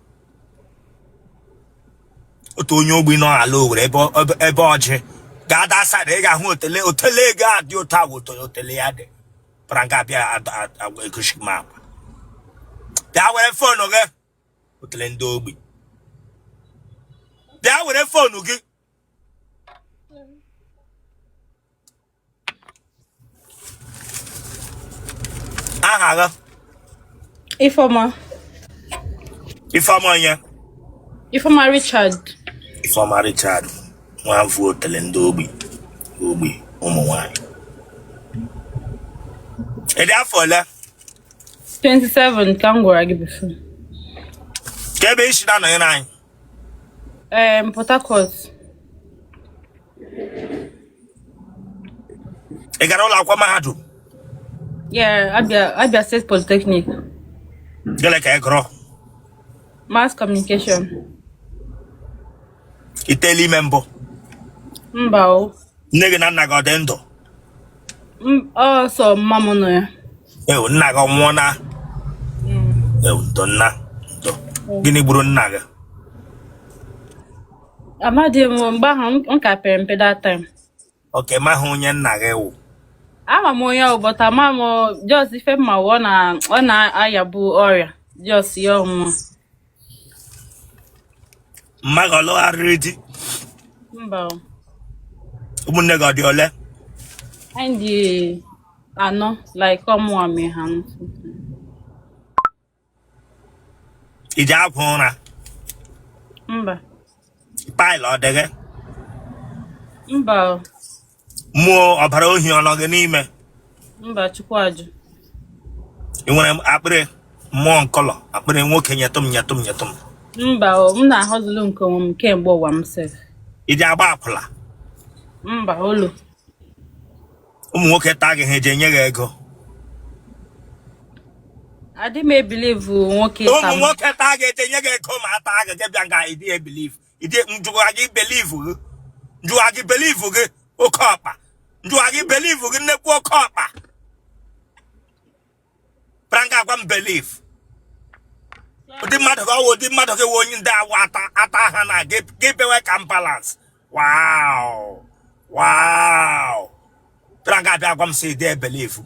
Otu onye ogbi nọ ala Owere ebe ọjị ga-ada side ị ga-ahụ otele otele ego adị otu agwa otele ya dị para nga bịa egosi m akwa. Bịa were phone gị, otele ndị ogbi, bịa were phone gị. Aha gị? Ifeọma. Ifeọma onye? Ifeọma Richard. Ifeọma Richard, nwa mfu otele ndị ogbi ogbi ụmụ nwanyị. Ị dị afọ ole? 27 ka m gwara gị before. Ka ebe isi na-anọnyere anyị? Port Harcourt. Ị gara ụlọ akwụkwọ mahadum? Yeah, Abia State Polytechnic. Gịnị ka ị gụrụ? Mass communication. I teela ime mbụ? Mba o. Nne gị na nna gị ọ dị ndụ? Ọ sọ mma m nọ ya. Ewu, nna gị ọ nwụọna? Ewu, ndo nna, ndo. Gịnị gburu nna gị? Amadị m, mgbe ahụ m ka pere mpe that time. Okay, mahụ onye nna gị wụ? Ama m onye ọ, but ama m just ife m ma ọ na ọ na-ayabu ọrịa just ya ọ nwụọ. Mma gị ọ lụgharịrị di? Mba o. Ụmụnne gị ọ dị ole? Anyị dị anọ, like ọ mụwa mee ha. I ji agwọ ụra? Mba. Pile ọ dị gị? Mba o. Mmụọ ọbara ohi ọ nọ gị n'ime? Mba, Chukwu ajụ. Ị nwere akpịrị mmụọ nkọlọ, akpịrị nwoke nyetụ m nyetụ m nyetụ m? Mba o, m na-ahọzụlụ nke onwe m kemgbe ụwa m sef. I ji agba akwụla? Mba, olu. Ụmụ nwoke taa gị, ha eji enye gị ego? Adị m ebelieve nwoke ịta Ụmụ m. nwoke taa gị, eji enye gị ego ma ata gị, gị bịa nga ịdị ebelieve ịdị njụwa gị believe gị, njụwa gị believe gị oke ọkpa, njụwa gị believe gị nnekwu oke ọkpa bịara nga agwa m believe. Ụdị mmadụ gị ọwụ, ụdị mmadụ gị wụ onye ndị awụ ata ata ha na gị gị bewe ka m balance. Wow, wow, bịara nga abịa gwa m sị ịdị ebelieve.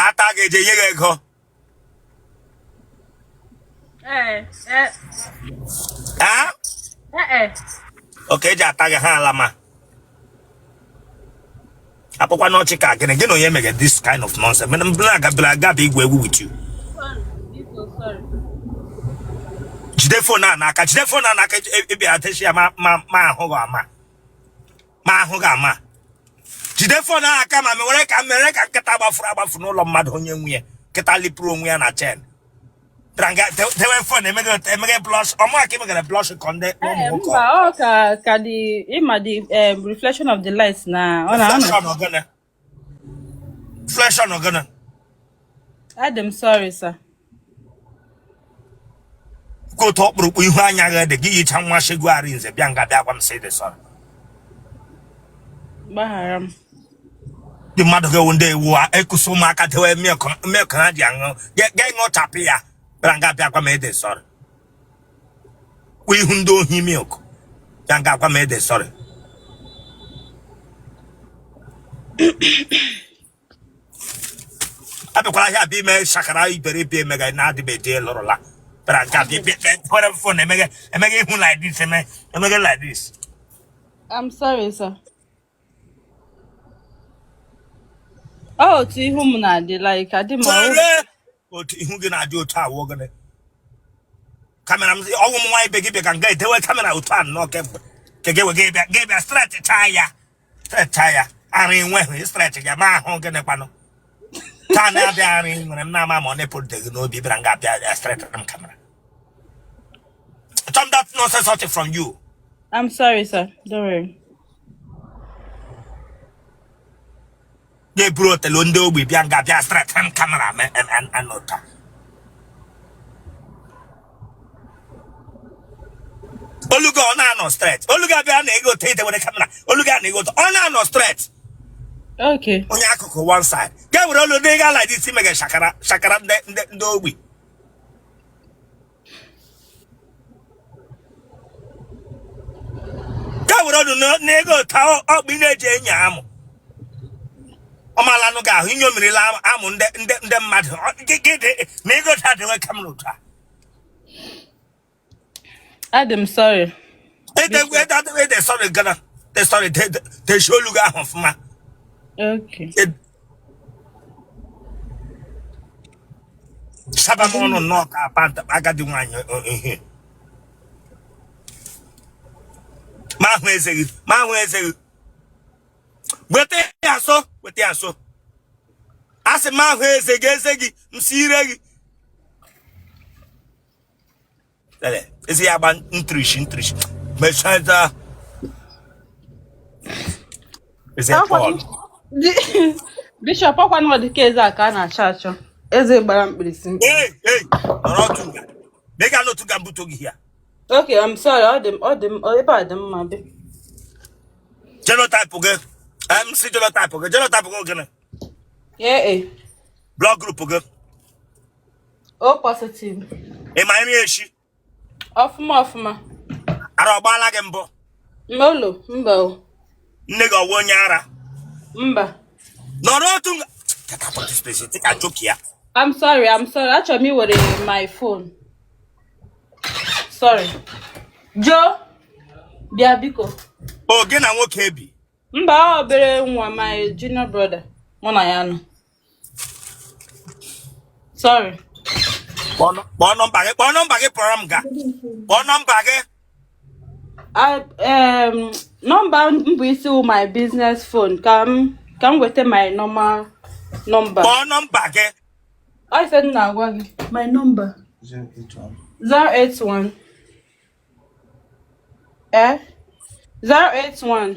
Ata ga-eje nye gị ego? Ee, ee. Ee? Ee. Okay, eji ata gị ha ala ma akpụkwa n'ọchị ka gịnị gị na onye mege this kind of nonsense mana m na-agabila agaba igwu egwu with you. Jide phone a n'aka, jide phone a n'aka, ịbịa atechi ya ma ma ma ahụ gị ama, ma ahụ gị ama. Jide phone a aka ma mere ka mere ka nkịta gbafuru agbafu n'ụlọ mmadụ, onye nwunye nkịta lipụrụ onwe ya na chain. Dewe phone, emeghe emeghe blush ọmụ aka emeghere blush ka ndị ụmụ nwoke. Mba, ọ ka ka the ịma the reflection of the light na ọ na ọ na Reflection ogene, reflection ogene. Adị m sorry, sir. Ka otu ọkpụrụkpụ ihu anya gị dị gị yicha nwa shegu arinze bịa nga bịa gwa m sị dị sorry. Gbaghara m. Ndị mmadụ ga-ewu ndị ewu ekusa ụmụaka dewe milk ha ji aṅụ ga ṅụchapụ ya bịara nga bịa gwa m ịdị sorry. Kwa ihu ndị ohi milk bịa nga gwa m ịdị sorry. Abịakwara ahịa abịa ime shakara iberibe emeghe na-adịbeghị lụrụla bịara nga bịa bịa kwere phone emeghe emeghe ihu like this, eme emeghe like this. I'm sorry, sir. Ọ otu ihu m na-adị, like adị m Were otu ihu gị na-adị otu awụ gịnị camera m ọnwụ m nwaanyị be gị bịa ka nga edewe camera otu a nnọọ kemgbe ka gị wee bịa gị bịa stretch chaa ya, stretch ya arụ enweghị stretch ya ma ahụ gịnị kwanụ taa na-abịa arụ nwere m na-ama ma ọ na-epụrụ gị n'obi bịara nga abịa stretch m camera. Chọm that nonsense from you. I'm sorry, sir. Don't worry. Ga-eburu otelo ndị ogbi bịa nga bịa stretch m camera anụta olu gị ọ na-anọ straight, olu gị abịa na-ego otu edewere camera, olu gị a na-ego otu ọ na-anọ straight. Okay. Onye akụkụ one side ga-ewere olu ndị ga like this mege shakara shakara ndị ndị ndị ogbi. Ga were ọnụ n'ego otu ọkpụ ị na-eji enyi amụ ọmalanụ gị ahụ inyomirila amụ ndị ndị ndị mmadụ na ego otu adịwe camera otu a. Adị m sorry. Ede sorry gana de sorry deshi olu gị ahụ ọfụma. Okay. Saba m ọnụ nnọọ ka panta agadi nwaanyị ihe ma ahụ eze gị, ma ahụ eze gị, Weta ya nso, weta ya nso. Asị m ahụ eze gị, eze gị, m si ire gị. Lele, eze ya gba ntrishi ntrishi. Mechaa eze Paul. Bishop, ọkwa na ọ dị ka eze a ka a na-achọ achọ. Eze gbara mkpirisi. Ei, ei, nọrọ otu nga. Ma ị ga n'otu nga mbuto gị ya. Okay, I'm sorry. Ọ dị m, ọ dị m, ebe a dị mma bi. Genotype gị. MC genotype gị, genotype gị gịnị? Ee, e. Blood group gị. O positive. Ị ma nri eshi? Ọfụma ọfụma. Ara ọ gbaala gị mbụ? Molo, mba o. Nne gị ọ wụ onye ara? Mba. Nọrọ otu nga. Get out of this place. Take a joke ya. I'm sorry, I'm sorry. Achọrọ m iwere my phone. Sorry. Joe, bịa biko. O gị na nwoke bi. Mba, ọ obere nwa my junior brother. Mụ na ya nọ. Sorry. Kpọọ nọmba gị, kpọọ nọmba gị pụọrọ m ga. Kpọọ nọmba gị. Nọmba m bụ isi wụ my business phone ka m ka m weta my normal number. Kpọọ nọmba gị. Ọ ife m na-agwa gị. My number. 081. Eh? 081.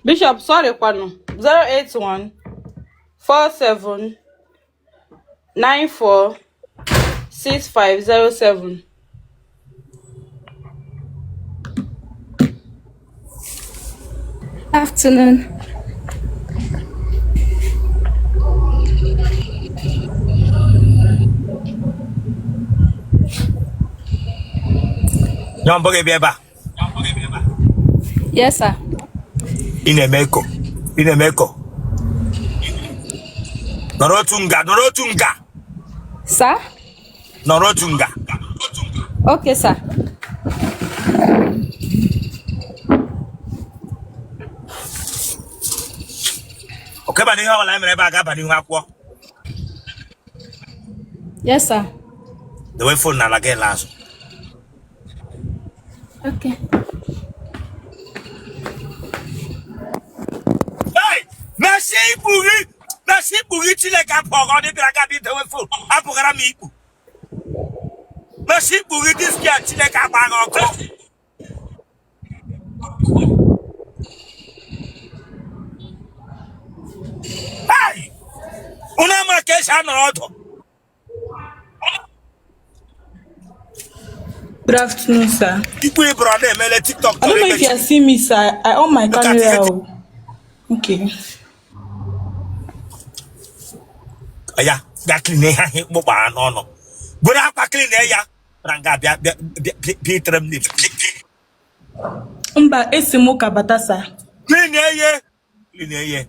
Bishop, sorry kwanụ. 081 47 94 6507. Afternoon. Nye mbụ gị bịa ebe a. Yes, sir. Ị na-eme eko. Ị na-eme eko. Nọrọ otu nga, nọrọ otu nga. Sir? Nọrọ otu nga. Okay, sir. Oke ba n'ihe ọbụla e mere ebe a ga-aba n'ihu akwụkwọ. Yes, sir. Dewe phone n'ala gị laa azụ. Okay. Hey! Mechie ikpu gị! Mechie ikpu gị Chineke abụọ gị ọ dị bịara ga-abịa idewe phone abụghara m ikpu. Mechie ikpu gị this girl Chineke agba gị ọkụ. Hey! Unu ama ka esi anọrọ ọdụ. Good afternoon, sir. Ikpu ịbụrụ na-emele TikTok I don't chọrọ know if you imechi. are seeing me, sir. I on my Look at camera. it. Oh. Okay. Ya bịa clean ihe ahụ ịkpụkpara n'ọnụ. Buru akwa clean ya. Bịara nga bịa bịa bịa bịa itere m n'if. Mba, esi m ụka bata, sir. Clean ye. Clean ye.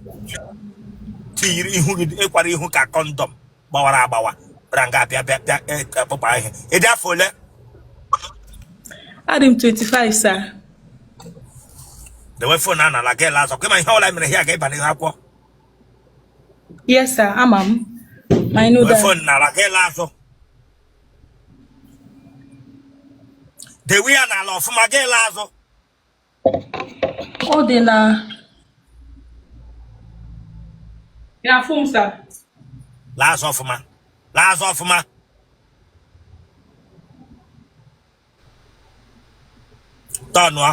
Tinyere ihu gị ịkwara ihu ka condom gbawara agbawa. Bịara nga bịa bịa bịa akpụkpa ihe. Ị dị afọ ole? Adị m 25, sir. Dewe phone a n'ala gị laa azụ. Kwa ịma ihe ọbụla mere ihe a ga-ịba n'ihu akwụkwọ. Yes, sir. Ama m. I know Dewe that. phone n'ala gị laa azụ. Dewe ya n'ala ọfụma gị laa azụ. Ọ dị na. Ị na-afụ m, sir? Laa azụ ọfụma. Laa azụ ọfụma. Tọnụọ.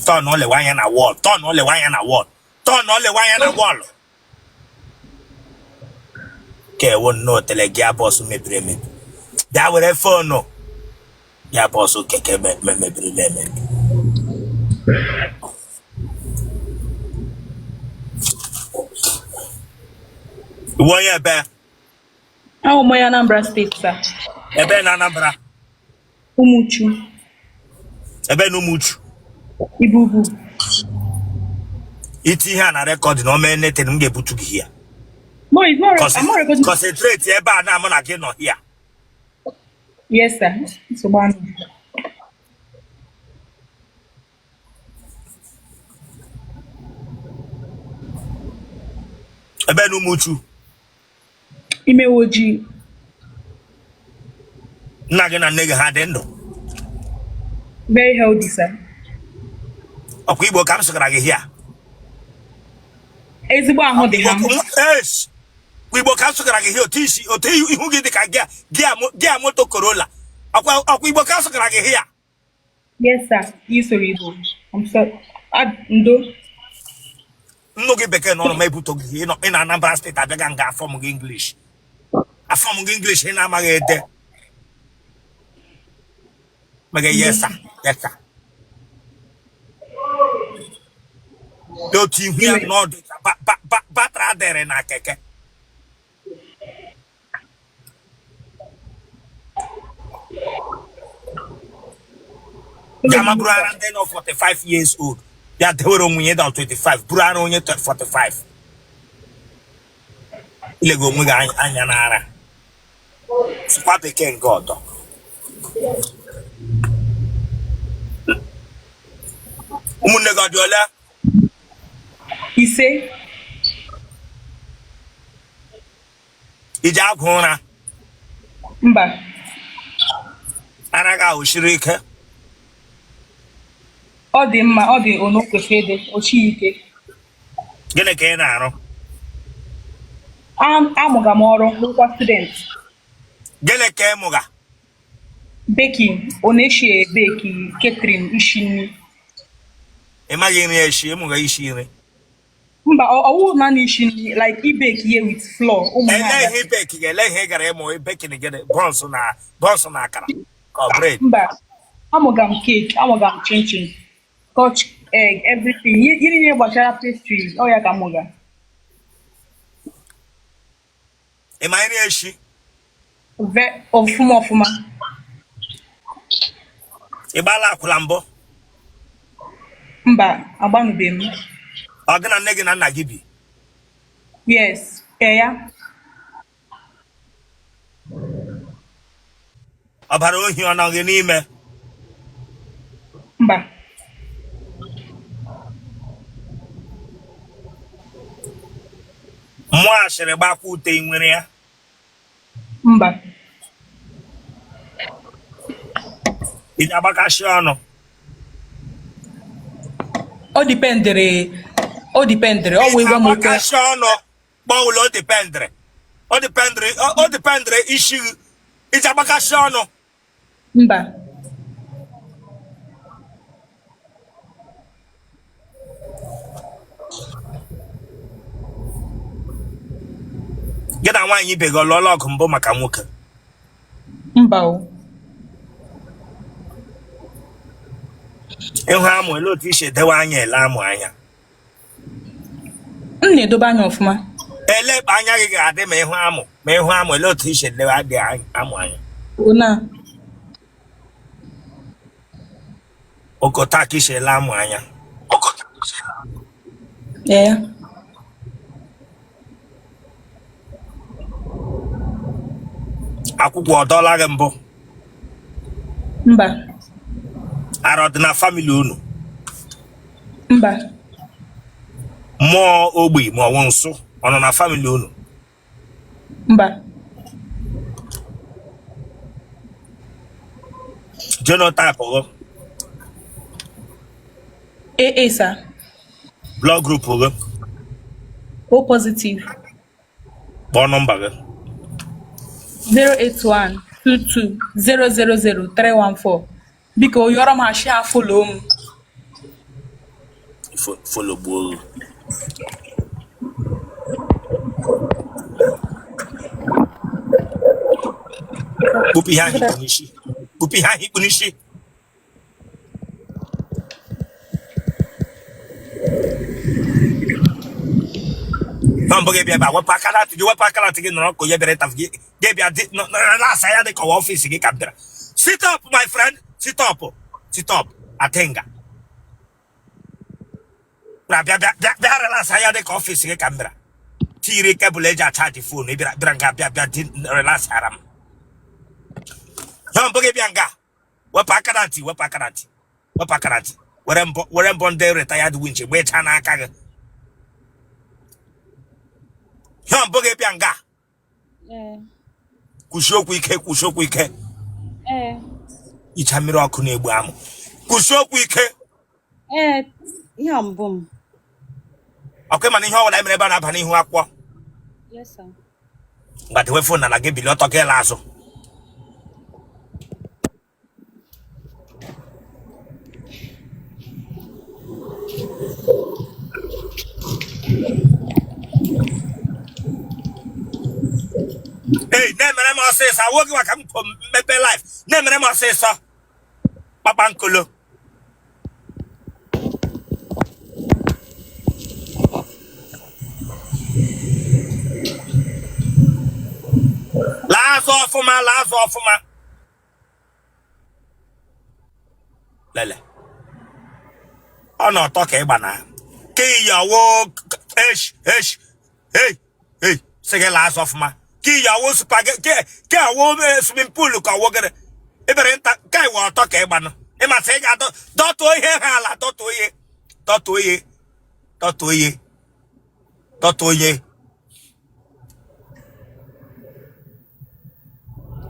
Tọnụọ lewe anya na wall. Tọnụọ lewe anya na wall. Tọnụọ lewe anya na wall. Ka ewo nnọọ tele gị bọs mebiri emebi. Bịa were phone. Ya bọs keke mebiri emebi. Ị wụ onye ebe? Awụ m onye Anambra State, sir. Ebe na Anambra? Umuchu. Ebe na Umuchu? Ibubu. Iti ihe a na record na o mee anything m ga-ebutu gị here. No, it's not. I'm not recording. Concentrate ebe a na mụ na gị nọ here. Yes, sir. Nsogbu anọ. Ebe na Umuchu? Imewoji. Nna gị na nne gị ha dị ndụ? Very healthy, sir. Ọkwa Igbo ka m sụgara gị hia. Ezigbo ahụ dị ha. Igbo ka m sụgara gị hia, otu isi otu ihu gị dị ka gear moto Corolla. Ọkwa Igbo ka m sụgara gị hia. Yes, sir. Ị sụrụ Igbo. I'm sorry. Ndo. Nnu gị bekee n'ọnụ ma ebute gị ị na Anambra steeti abịaga nga afọ m gị English. Afọ m gị English ị na-amaghị ede. Mega yes sir, yes sir. Otu ihu ya n'ọdụ ka battery adịrị na keke. Gama buru ara ndị nọ 45 years old ya dewere onwe ya dị 25 buru ara onye 45 ilega onwe gị anya n'ara sụkwa bekee nke ọdọ. Ụmụnne gị ọ dị ole? 5. I ji agwụ ụra? Mba. Ara gị ahụ siri ike? Ọ dị mma, ọ dị ono kwesịrị ịdị, o sighi ike. Gịnị ka ị na-arụ? Amụga m ọrụ, bụrụkwa student. Gịnị ka ị mụga? Baking, ọ na-eshi bake, catering, ishi nri. Ị maghị nri eshi, ị mụga ishi nri? Mba, ọ wụ naanị ishi nri, like ibake ihe with flour ụmụ Ele ha. ihe ibake gị, ele ihe ị gara ịmụ baking gịnị? Buns na akara ka ọ bread? Mba, amụga m cake, amụga m chinchin, scotch egg, everything. Ihe niile gbasara pastry, ọ ya ka m mụga. Ị ma nri eshi? Ọfụma ọfụma. Ị gbaala akwụla mbụ? Mba, agbanụbeghị m. Ọ gị na nne gị na nna gị bi? Yes, ee ya. Ọbara ohi ọ nọ gị n'ime? Mba. Mmụọ ashịrị gbakwa ute, ị nwere ya? Mba. Ị ji agbakashị ọnụ? O dependịrị, o dependịrị, ọ wụ ịgwa m okwu. Agbakashị ọnụ gbọwụla, o dependịrị, o dependịrị, o dependịrị isi gị. I ji agbakashị ọnụ? Mba. Gị na nwaanyị ibe gị ọ lụọla ọgụ mbụ maka nwoke? Mba o. Ị hụ amụ, ele otu i si edewe anya ele amụ anya? M na-edobe anya ọfụma. Ele ebe anya gị ga-adị ma ị hụ amụ, ma ị hụ amụ, ele otu i si edewe adị amụ anya? Ona. Okota ka i si ele amụ anya. Ee. Akwụkwụ ọ dọọla gị mbụ? Mba. Ara ọ dị na family unu? Mba. Mmụọ ogbi ma ọ wụ nsụ ọ nọ na family unu? Mba. Genotype gị? AA, sir. Blood group gị? O positive. Kpọọ nọmba gị. 081 22 000 314. Biko yọrọ m ashị a follow m. Follow gbuo. Kpụpụ ihe ahụ i kpu n'isi. Kpụpụ ihe ahụ i kpu n'isi. Na mbụ gị bịa ebe a, wepụ aka na ntị gị, wepụ aka na ntị gị, nọrọ ka onye bịara ịtafụ gị. Gị bịa dị na-asa ya dị ka ọwa ọfịs gị ka m bịara. Sit up, my friend, sit up, sit up, atenga. Na bịa bịa bịa bịa relax anya dị ka ọfịs gị ka m bịara. Tiri cable eji achaji phone, ị bịara bịara nga bịa bịa dị relax ara m. Na mbụ gị bịa nga, wepụ aka na ntị, wepụ aka na ntị, wepụ aka na ntị. Were mbọ, were mbọ ndị retired winch gbechaa n'aka gị. Na mbụ gị bịa nga. Ee. Kwusie okwu ike, kwusie okwu ike. Ee. Icha mmiri ọkụ na-egbu amụ. Kwụsị okwu ike. Ee, ihe a mbụ m. Ọkwa mana ihe ọbụla mere ebe a na-aba n'ihu akwụkwọ. Yes, sir. Ngwa dewe phone n'ala gị bilie ọtọ gị laa azụ. Ei, na-emere m ọsịsọ awụ gị maka m mmepe live na-emere m ọsịsọ kpakpankolo laa azụ ọfụma laa azụ ọfụma lele ọ na ọtọ ka ịgba na ka ịyawo esh esh ei ei sị gị laa azụ ọfụma ka ịyawo spaghetti ka awo swimming pool ka ọwụ gịrị ebere nta ka iwe ọtọ ka ịgbanụ ịmasị ị ga-adọ dọtụo ihe ha ala dọtụo ihe dọtụo ihe dọtụo ihe dọtụo ihe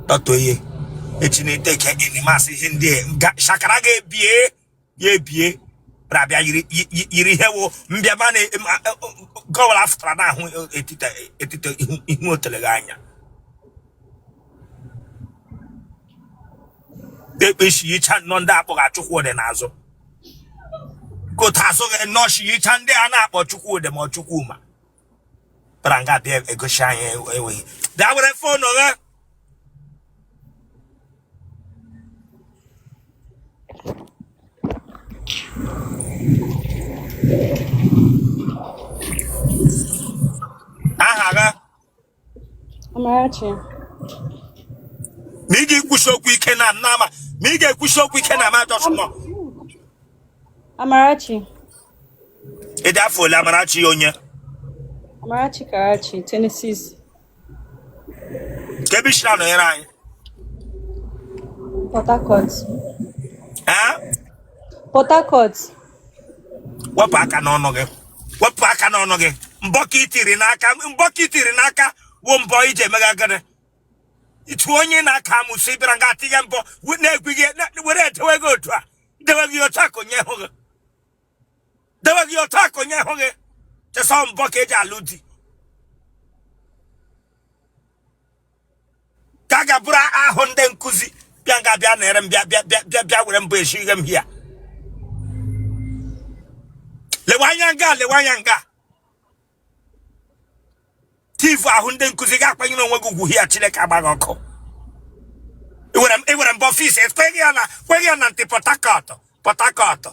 dọtụo ihe echi na-ete ke ịnị masị ihe ndị a shakara ga-ebie ya ebie bịara yiri yiri ihe wụ mbịama na gọwara afụtara n'ahụ etiti etiti ihu otele gị anya ekpe shiyicha nnọọ ndị akpọga Chukwudị n'azụ kota azụ gị nnọọ shiyicha ndị a na-akpọ Chukwudị ma ọ Chukwuma bara nga bịa egosi anyị enweghị bịa were phone gị aha gị Amarachi. Ma ị ga-ekwusi okwu ike na nama ma ị ga-ekwusi okwu ike na ama just nọ Amarachi. Ị dị afọ ole Amarachi onye? Amarachi Karachi, 26. Ka ebe i si na-anọnyere anyị? Port Harcourt. Ee? Port Harcourt. Wepụ aka n'ọnụ gị. Wepụ aka n'ọnụ gị. Mbọ ka i tiri n'aka, mbọ ka i tiri n'aka wụ mbọ iji emega gịnị? Ịtụ onye na-aka amụsị bịara nga atinye mbọ na-egwu gị were edewe gị otu a dewe gị otu a ka onye hụ gị dewe gị otu a ka onye hụ gị chesa mbọ ka eji alụ di ka a ga-abụrụ ahụ ndị nkụzi bịa nga bịa nere m bịa bịa bịa bịa were mbọ esi ihe m hia lewe anya nga lewe anya nga tivu ahụ ndị nkụzi ga-akwanyere onwe gị ugwu hia Chineke agbaghị ọkụ i were mbọ ọfịs kweghị ya na kweghị ya na ntị Port Harcourt Port Harcourt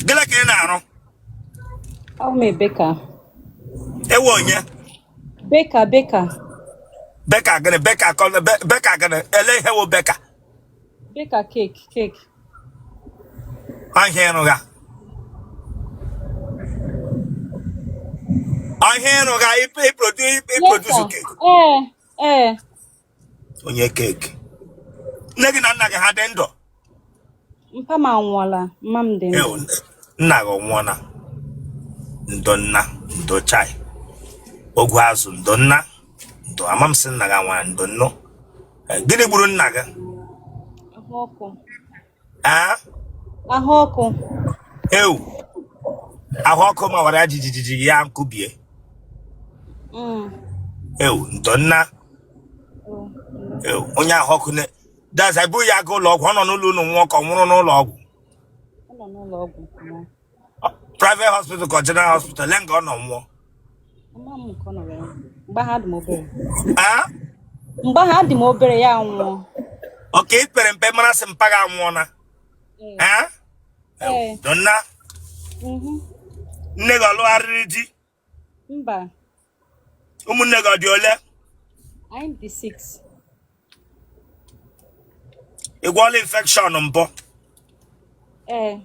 gịnị ka ị na-arụ? Awụ m baker. Ewe onye? Baker, baker. Baker gịnị? Baker baker gịnị? Ele ihe wụ baker? Baker cake, cake. Ahịa ịrụga ahịa ịrụga i produce cake? Ee, ee. Onye cake. Nne gị na nna gị ha dị ndụ? Mpa m anwụọla, mma m dị ndụ. Nna gị ọ nwụọla? Ndo nna, ndo chai. Ogwu azụ, ndo nna, ndo ama m sị nna gị anwụọla, ndo nnụ. Gịnị gburu nna gị? Ahụ ọkụ. Ahụ ọkụ. Ewu. Ahụ ọkụ mawara ya jijijiji ya nkụbie. Ewu, ndo nna. Ewu, onye ahụ ọkụ na daza ebu ya aga ụlọ ọgwụ, ọ nọ n'ụlọ unu nwụọ ka ọ nwụrụ n'ụlọ ọgwụ? Private hospital ka general hospital lee nga ọ nọ nwụọ? Mgbe ahụ adị m obere ya nwụọ. Okay, i pere mpe mara sị mpa gị anwụọna. Ndo nna. Nne gị ọ lụgharịrị di? Mba. Ụmụnne gị ọ dị ole? Anyị dị 6. Ị gwọọla infection mbụ? Ee.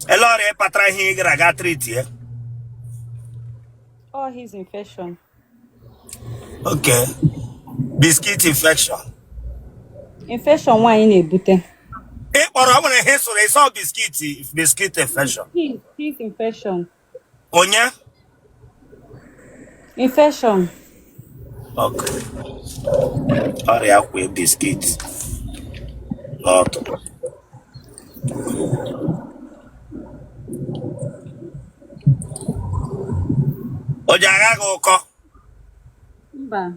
Ele ọrịa ị kpatara ihe ị gara aga treat ya? All his infection. Okay. Biscuit infection. Infection nwaanyị na-ebute. Ị kpọrọ o nwere ihe sụrụ ịsọ biscuit biscuit infection. His infection. Onye? Infection. Okay. Ọrịa kwee biscuit n'ọtụ. O ji agha gị ụkọ? Mba.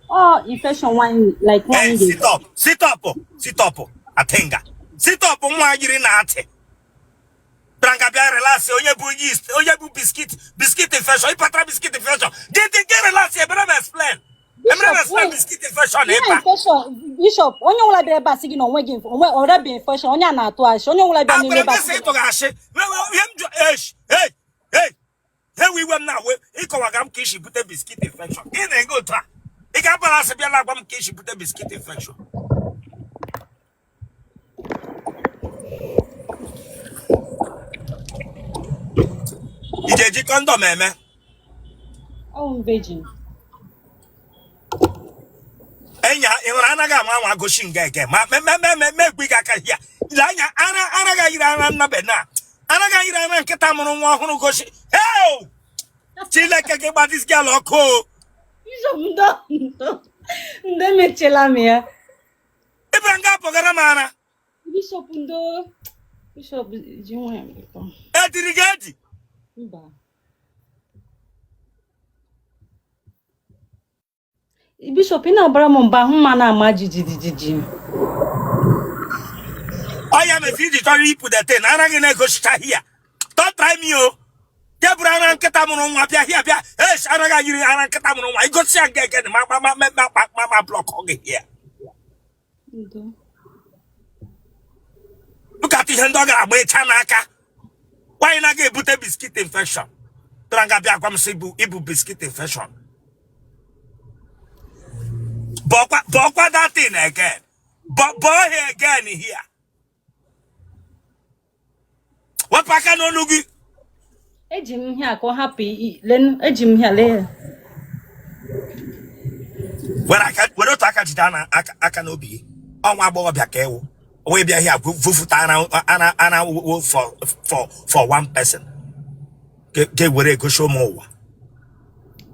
Ọ infection nwanyị like Hey, nwanyị sit ga. up, sit up, sit up, atinga. Sit up nwa yiri na atị. Bịara bịa relax onye bụ yeast, onye bụ biscuit, biscuit infection, ịkpatara biscuit infection. Gị dị gị relax, ebere m explain. Emere m Bishop, explain wait. biscuit infection Ihe ịkpa. infection, Bishop, onye ọbụla bịara ebe a sị gị na onwe gị onwe ọrịa bụ infection, onye a na-atụ ashị, onye ọbụla bịara n'ime Agwara ebe m a gị sị sị gị ịtụghị ashị. Ihe m jụ esh, hey, hey, hewe iwe m na-awe ịkọwaga m ka isi bute biscuit infection. Ị na-ego otu a. Ị ga-abara asị bịa na-agwa m ka isi bute biscuit infection. Ị ga-eji condom eme? Ọ m virgin. Enya ị hụrụ anaghị ama anwa gosi nga ege ma me gị aka ya ile anya ara anaghị ayiri ara nnabe na anaghị ayiri ara nkịta mụrụ nwa ọhụrụ gosi. Heo! Chineke gị gba this girl ọkụ o. Bishop, ndo ndo ndo emechiela m ya. Ịbịara nga apụgara m ara. Bishop, ndo. Bishop, ji nwayọọ biko. Etiri gị edi? Mba. Bishop, ị na-abara m mba ahụ ma na-ama jijijiji. Ọ ya mezi iji chọrọ ipụ dete na ara gị na-egosichaghị ya. Don't try me o. Ke bụrụ ara nkịta mụrụ nwa bịa hịa bịa esh ara gị yiri ara nkịta mụrụ nwa igosi ya nke eke ma ma ma ma ma ma ma block gị hịa. Ndo. Look at ihe ndị ọ gara agba ịcha n'aka. Nwaanyị na-aga ebute biscuit infection. Bịara nga bịa gwa m sị ibu biscuit infection. Bọkwa that thing again. Bọọ ha again here. Wepụ aka n'olu gị. Eji m ihe a ka ọ hapụ lenu, eji m ihe a lee ya. Were otu aka jide ana aka n'obi gị. Ọnwa agbọghọbịa ka ewu. Wee bịa here vufuta ara ara ara wo for one person. Ke were egosi ụmụ ụwa.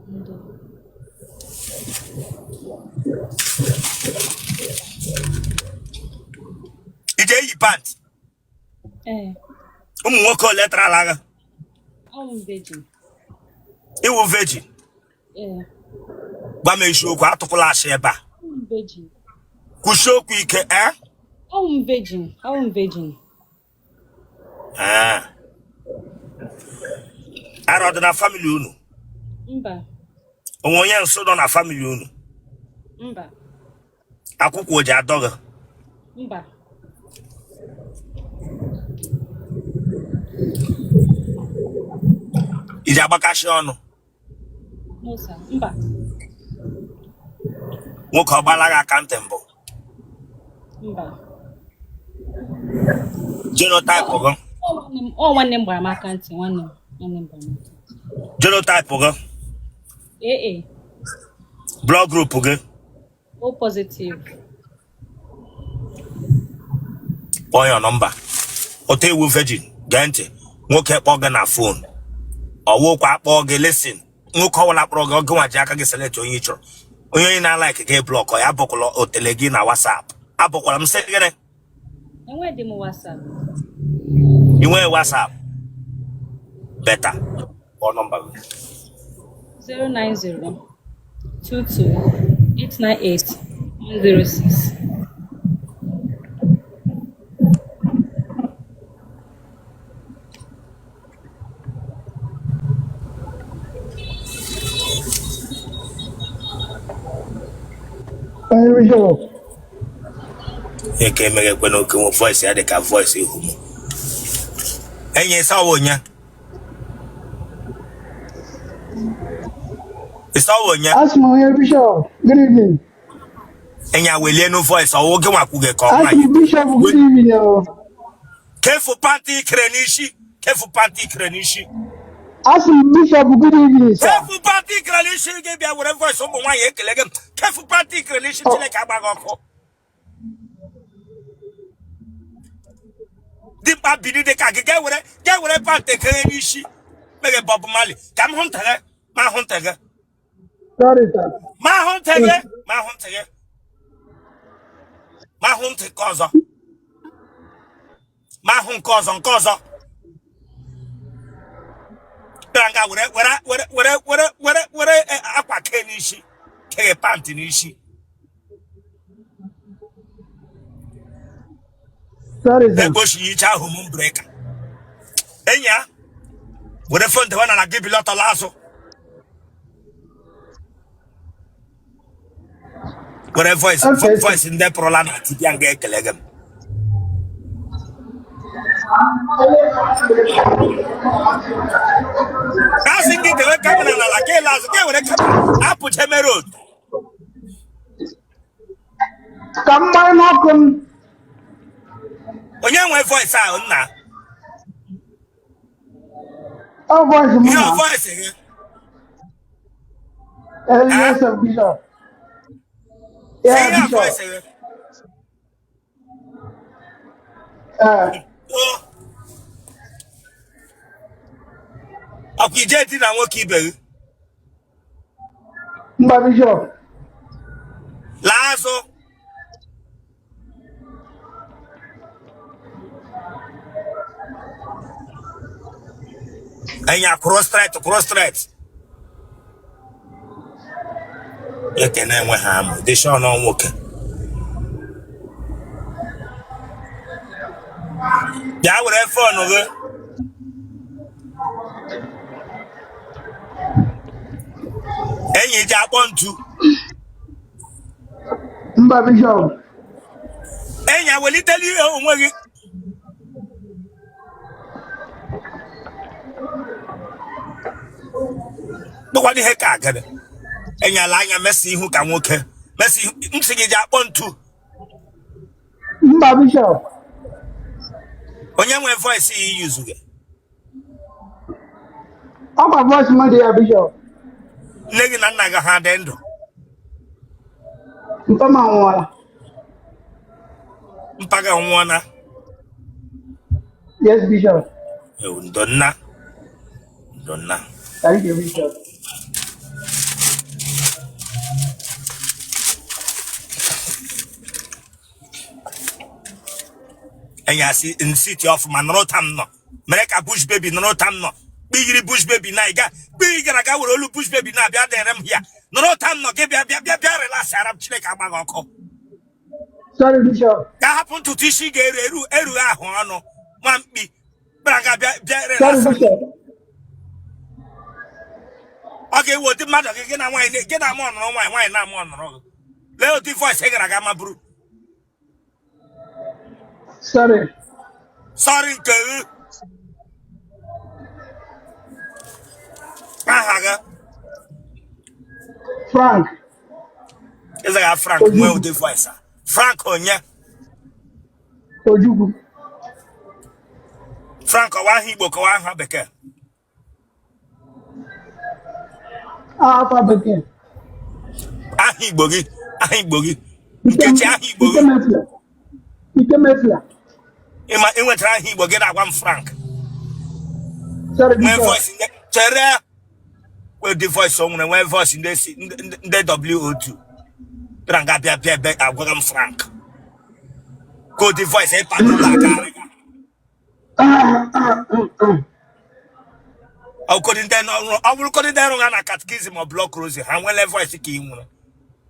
Ndo. Ị ga-eyi pant. Ee, Ụmụ nwoke ole tara agha? ọ m virgin. Iwu virgin. Ee, Gwa m eziokwu, atụkwala asị ebe a. ọ m virgin. Kwụsie okwu ike, eh? Ọ m virgin. Ọ m virgin. Ah. Ara ọ dị na family unu? Mba, Onwe onye nso nọ na family unu? mba, Akwụkwọ o ji adọ gị? mba. Ị ji agbakashi ọnụ? No, sir. Mba, Nwoke ọ gbala gị aka ntị mbụ? mba. Genotype gị? Ọ nwanne m gbara m aka ntị, nwanne m. Nwanne m gbara m aka ntị. Genotype gị? AA, Blood group gị? O positive. Kpọọ ya nọmba. Otu ewu virgin, gee ntị. Nwoke kpọọ gị na phone. Ọwụkwa akpọọ gị listen. Nwoke ọbụla kpọrọ gị ọgụ nwa ji aka gị select onye ị chọrọ. Onye onye na-alike gị block ya abụkwala otele gị na WhatsApp. Abụkwala m sị gịnị? Enweghị m WhatsApp. Ị nweghị WhatsApp? Better. Kpọọ nọmba gị. 090 22 898 106. Onye Bishop, Ihe ka emeghekwe n'oke nwe voice ya dị ka voice ihu m. Enyi ịsawa onye? Ịsawa onye? asị m onye Bishop, good evening. Enyi awelie nu voice ọwụ gị nwakwu gị ka ọ Asị nwaanyị. m Bishop, good evening o. Kefu pantị ikere n'isi. Kefu pantị ikere n'isi. Asị m Bishop, good evening, sir. Kefu pantị ikere n'isi gị bịa were voice ụmụ nwaanyị ekele gị. Kefu pantị ikere n'isi Chineke agba gị ọkụ. Dimkpa biri dị ka gị ga-ewere pantị kere n'isi. Meghe Bob Marley ka m hụ ntị gị ma hụ ntị gị. Sorry, sir. Ma ahụ ntị gị, ma ahụ ntị gị, ma ahụ ntị nke ọzọ, ma ahụ nke ọzọ, nke ọzọ. Bịara nga were were were were were were were akwa kee n'isi, kee pant n'isi. Sorry, sir. Egbochi yicha ahụ m breka. Enyi ya were phone dewe n'ala gị bili ọtọ laa azụ. Were voice Okay, sir. voice ndị pụrụla na dibịa nga ekele gị m. Asị gị dewe camera n'ala ka ịla azụ ka e were camera apụche mere otu. Ka m gbanye n'ọkụ m. Onye nwe voice ahụ nna? Ọ voice m Ihe na. voice gị? Yes, sir, Bishop. Yeah, Ihe Bishop. voice gị? Ọkwa ije di na nwoke ibe gị? Mba, Bishop. Laa azụ. Enya kwụrụ straight, kwụrụ straight. Ekene enwe ha amụ dị sure na nwoke. Bịa were phone gị. Enyi ji akpọ ntu. Mba, Bishop. Enyi awelitela ihe onwe gị. Kpọkwana ihe ka agịrị. Enyi ala anya mesi ihu ka nwoke. Mesi ihu ntị gị ji akpọ ntu. Mba, Bishop. Onye nwe voice yi yuzu gị? Ọkwa voice m dị ya, Bishop. Nne gị na nna gị ha dị ndụ? Mpa m anwụọla. Mpa gị anwụọla? Yes, Bishop. Ewu, ndo nna. Ndo nna. Thank you, Bishop. Enyi asị nsiti ọfụma nọrọ ụta m nọ mere ka bush baby nọrọ ụta m nọ kpigiri bush baby na ịga kpigi gara aga were olu bush baby na-abịa dịrị m ya nọrọ ụta m nọ gị bịa bịa bịa bịa relax ara m Chineke agba gị ọkụ. Sorry, Bishop. Ka hapụ ntutu isi ga-eru eru eru ahụ ọnụ nwa mkpi bịara ga bịa bịa Sorry, relax. Bishop. Ọ ga-ewe ụdị mmadụ gị gị na nwaanyị gị na-ama ọnọrọ nwaanyị nwaanyị na-ama ọnọrọ gị lee ụdị voice ị gara aga ma bụrụ. Sorry. Sorry nke gị. Aha gị? Frank. Ịzaga Frank nwee ụdị voice a. Frank onye? Ojukwu. Frank ọ wụ aha Igbo ka ọ wụ aha bekee? Afa bekee. Aha Igbo gị, aha Igbo gị. Nkechi, aha Igbo gị. Ikemefuna. Ikemefuna. Ịma ị nwetara aha Igbo gị na-agwa m Frank. Sorry, Nwee Bishop. voice ndị chere nwee ụdị voice o nwere nwee voice ndị si ndị WO2 bịara nga bịa bịa bịa agwaghị m Frank ka ụdị voice ịpa n'ụlọ aka arịga. Ọ bụrụkodị ndị ọrụ ha na catechism ọ block rosary ha nwere voice ka ị nwere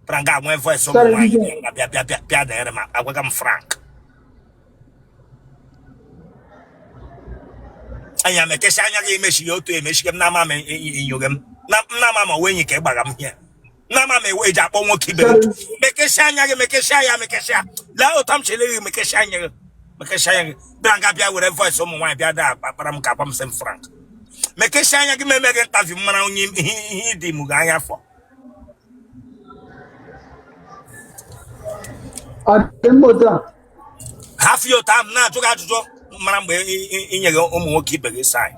bịara nga nwee voice ụmụ Sorry, nwaanyị Bishop. bịa bịa bịa bịa dịrị m agwaghị m Frank. Anya mekesị anya gị emechi ya otu emechi m na-ama m enyo gị m na-ama ma onwe enyi ka ị gbara m ihe na-ama m ewe eji akpọ nwoke ibe Sorry. mekesị anya gị mekesịa ya mekesịa lee ụtọ m chere gị mekesị anya gị mekesị anya gị bịa nga bịa were voice ụmụ nwaanyị bịa daa akpara m ka agwa m sị m Frank mekesị anya gị meme gị interview mara onye ihe ihe dị m gị anya fọ. Ọ dị mma otu a. Hafụ ya otu ahụ m na-ajụ gị ajụjụ mara mgbe i nyeghị ụmụ nwoke ibe gị sign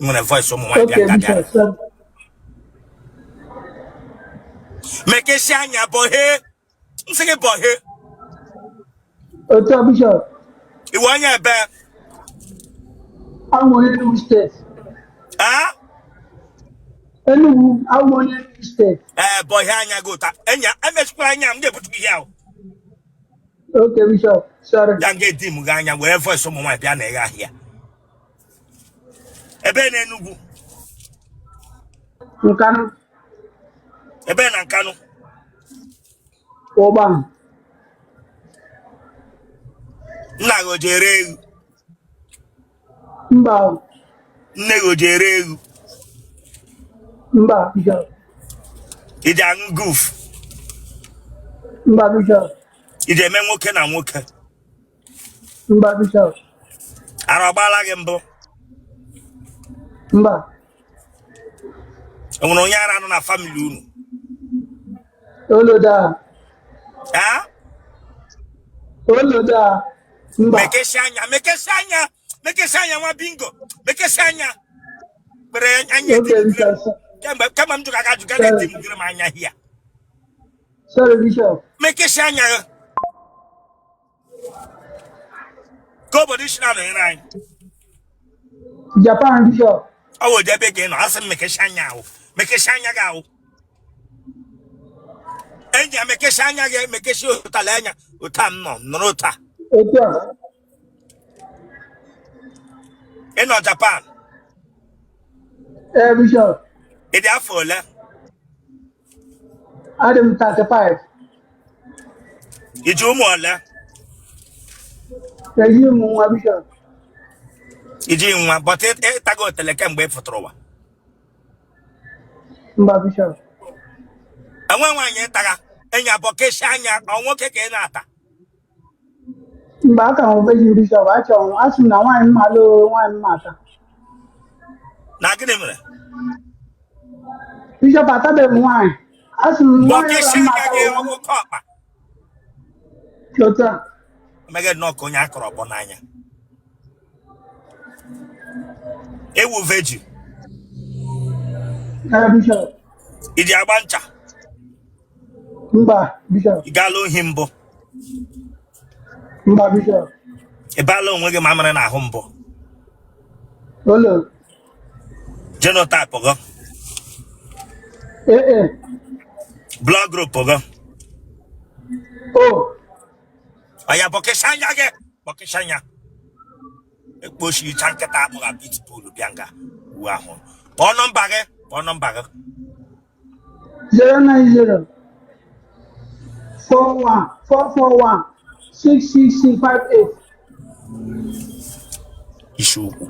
nwere voice ụmụ nwaanyị bịa Okay, nga bịa Bishop. Sorry. mekesị anya bọhe m sị gị bọhe. Otu a, Bishop. Ị wụ onye ebe? Abụ m onye Enugu steeti. Ah? Enugu, awụ m onye Enugu steeti. Ee, bọhie anya gị ụta enya emechikwara anya m ga-ebutu gị ihe ahụ. Okay, Bishop. Sorry. Ya nga edi m gị anya were voice ụmụ nwaanyị bịa na ịgha ahịa ebe na Enugu. Nkanụ. Ebe na Nkanụ? Ụgba. Nna gị o ji ere ewu? Mba. Nne gị o ji ere ewu? Mba, Bishop. I ji aṅụ guf? Mba, Bishop. I ji eme nwoke na nwoke? Mba, Bishop. Ara ọgbaala gị mbụ? Mba. Enwere onye ara nọ na family unu? Oloda. Ee? Oloda. Mba. Mekesi anya, mekesi anya, mekesi anya, nwa bingo, mekesi anya kpere anya. Okay, Bishop. Kemgbe kemgbe m jụrụ aka jụ ga na-eti m gịrị m anya hia. Sorry, Bishop. Mekesi anya gị ka obodo isi na-anọnyere anyị. Japan, Bishop. Ọ wụ ebe ka ị nọ asị m mekesi anya ahụ, mekesi anya gị ahụ enyi ya, mekesi anya gị, mekesi ụtala anya ụta m nọ nọrọ ụta. Otu a. Ị nọ Japan? Ee, Bishop. Ị dị afọ ole? Adị m 35. I ji ụmụ ole? Ejighị m nwa, Bishop. I ji nwa, but ịtago otele kemgbe ị fụtara ụwa? Mba, Bishop. Enwe nwaanyị ịtagha enyi abụọ keshi anya ọ nwoke ka ị na-ata? Mba, aka m virgin, Bishop. Achọrọ m, asị m na nwaanyị m alụ nwaanyị m ata. Na gịnị mere? Bishop, atabeghị m nwaanyị. Asị m nwaanyị bọkeshi ọbụla m anya ata gị bụ oke ọkpa. Otu a. Emeghe nnọọ ka onye akọrọ ọkpọ n'anya ewu virgin. Ee, Bishop. I ji agba ncha? Mba, Bishop. Ị gaala ohi mbụ? Mba, Bishop. Ị baala onwe gị mamịrị n'ahụ mbụ? Olo. Genotype gị? Ee. Blood group gị? O. Ọya, bọkịsha anya gị, bọkịsha anya ekpochicha nkịta akpụgha pitbull bịa nga uwe ahụ. Kpọọ nọmba gị, kpọọ nọmba gị. 090 41 441 666 58. Isi ukwu.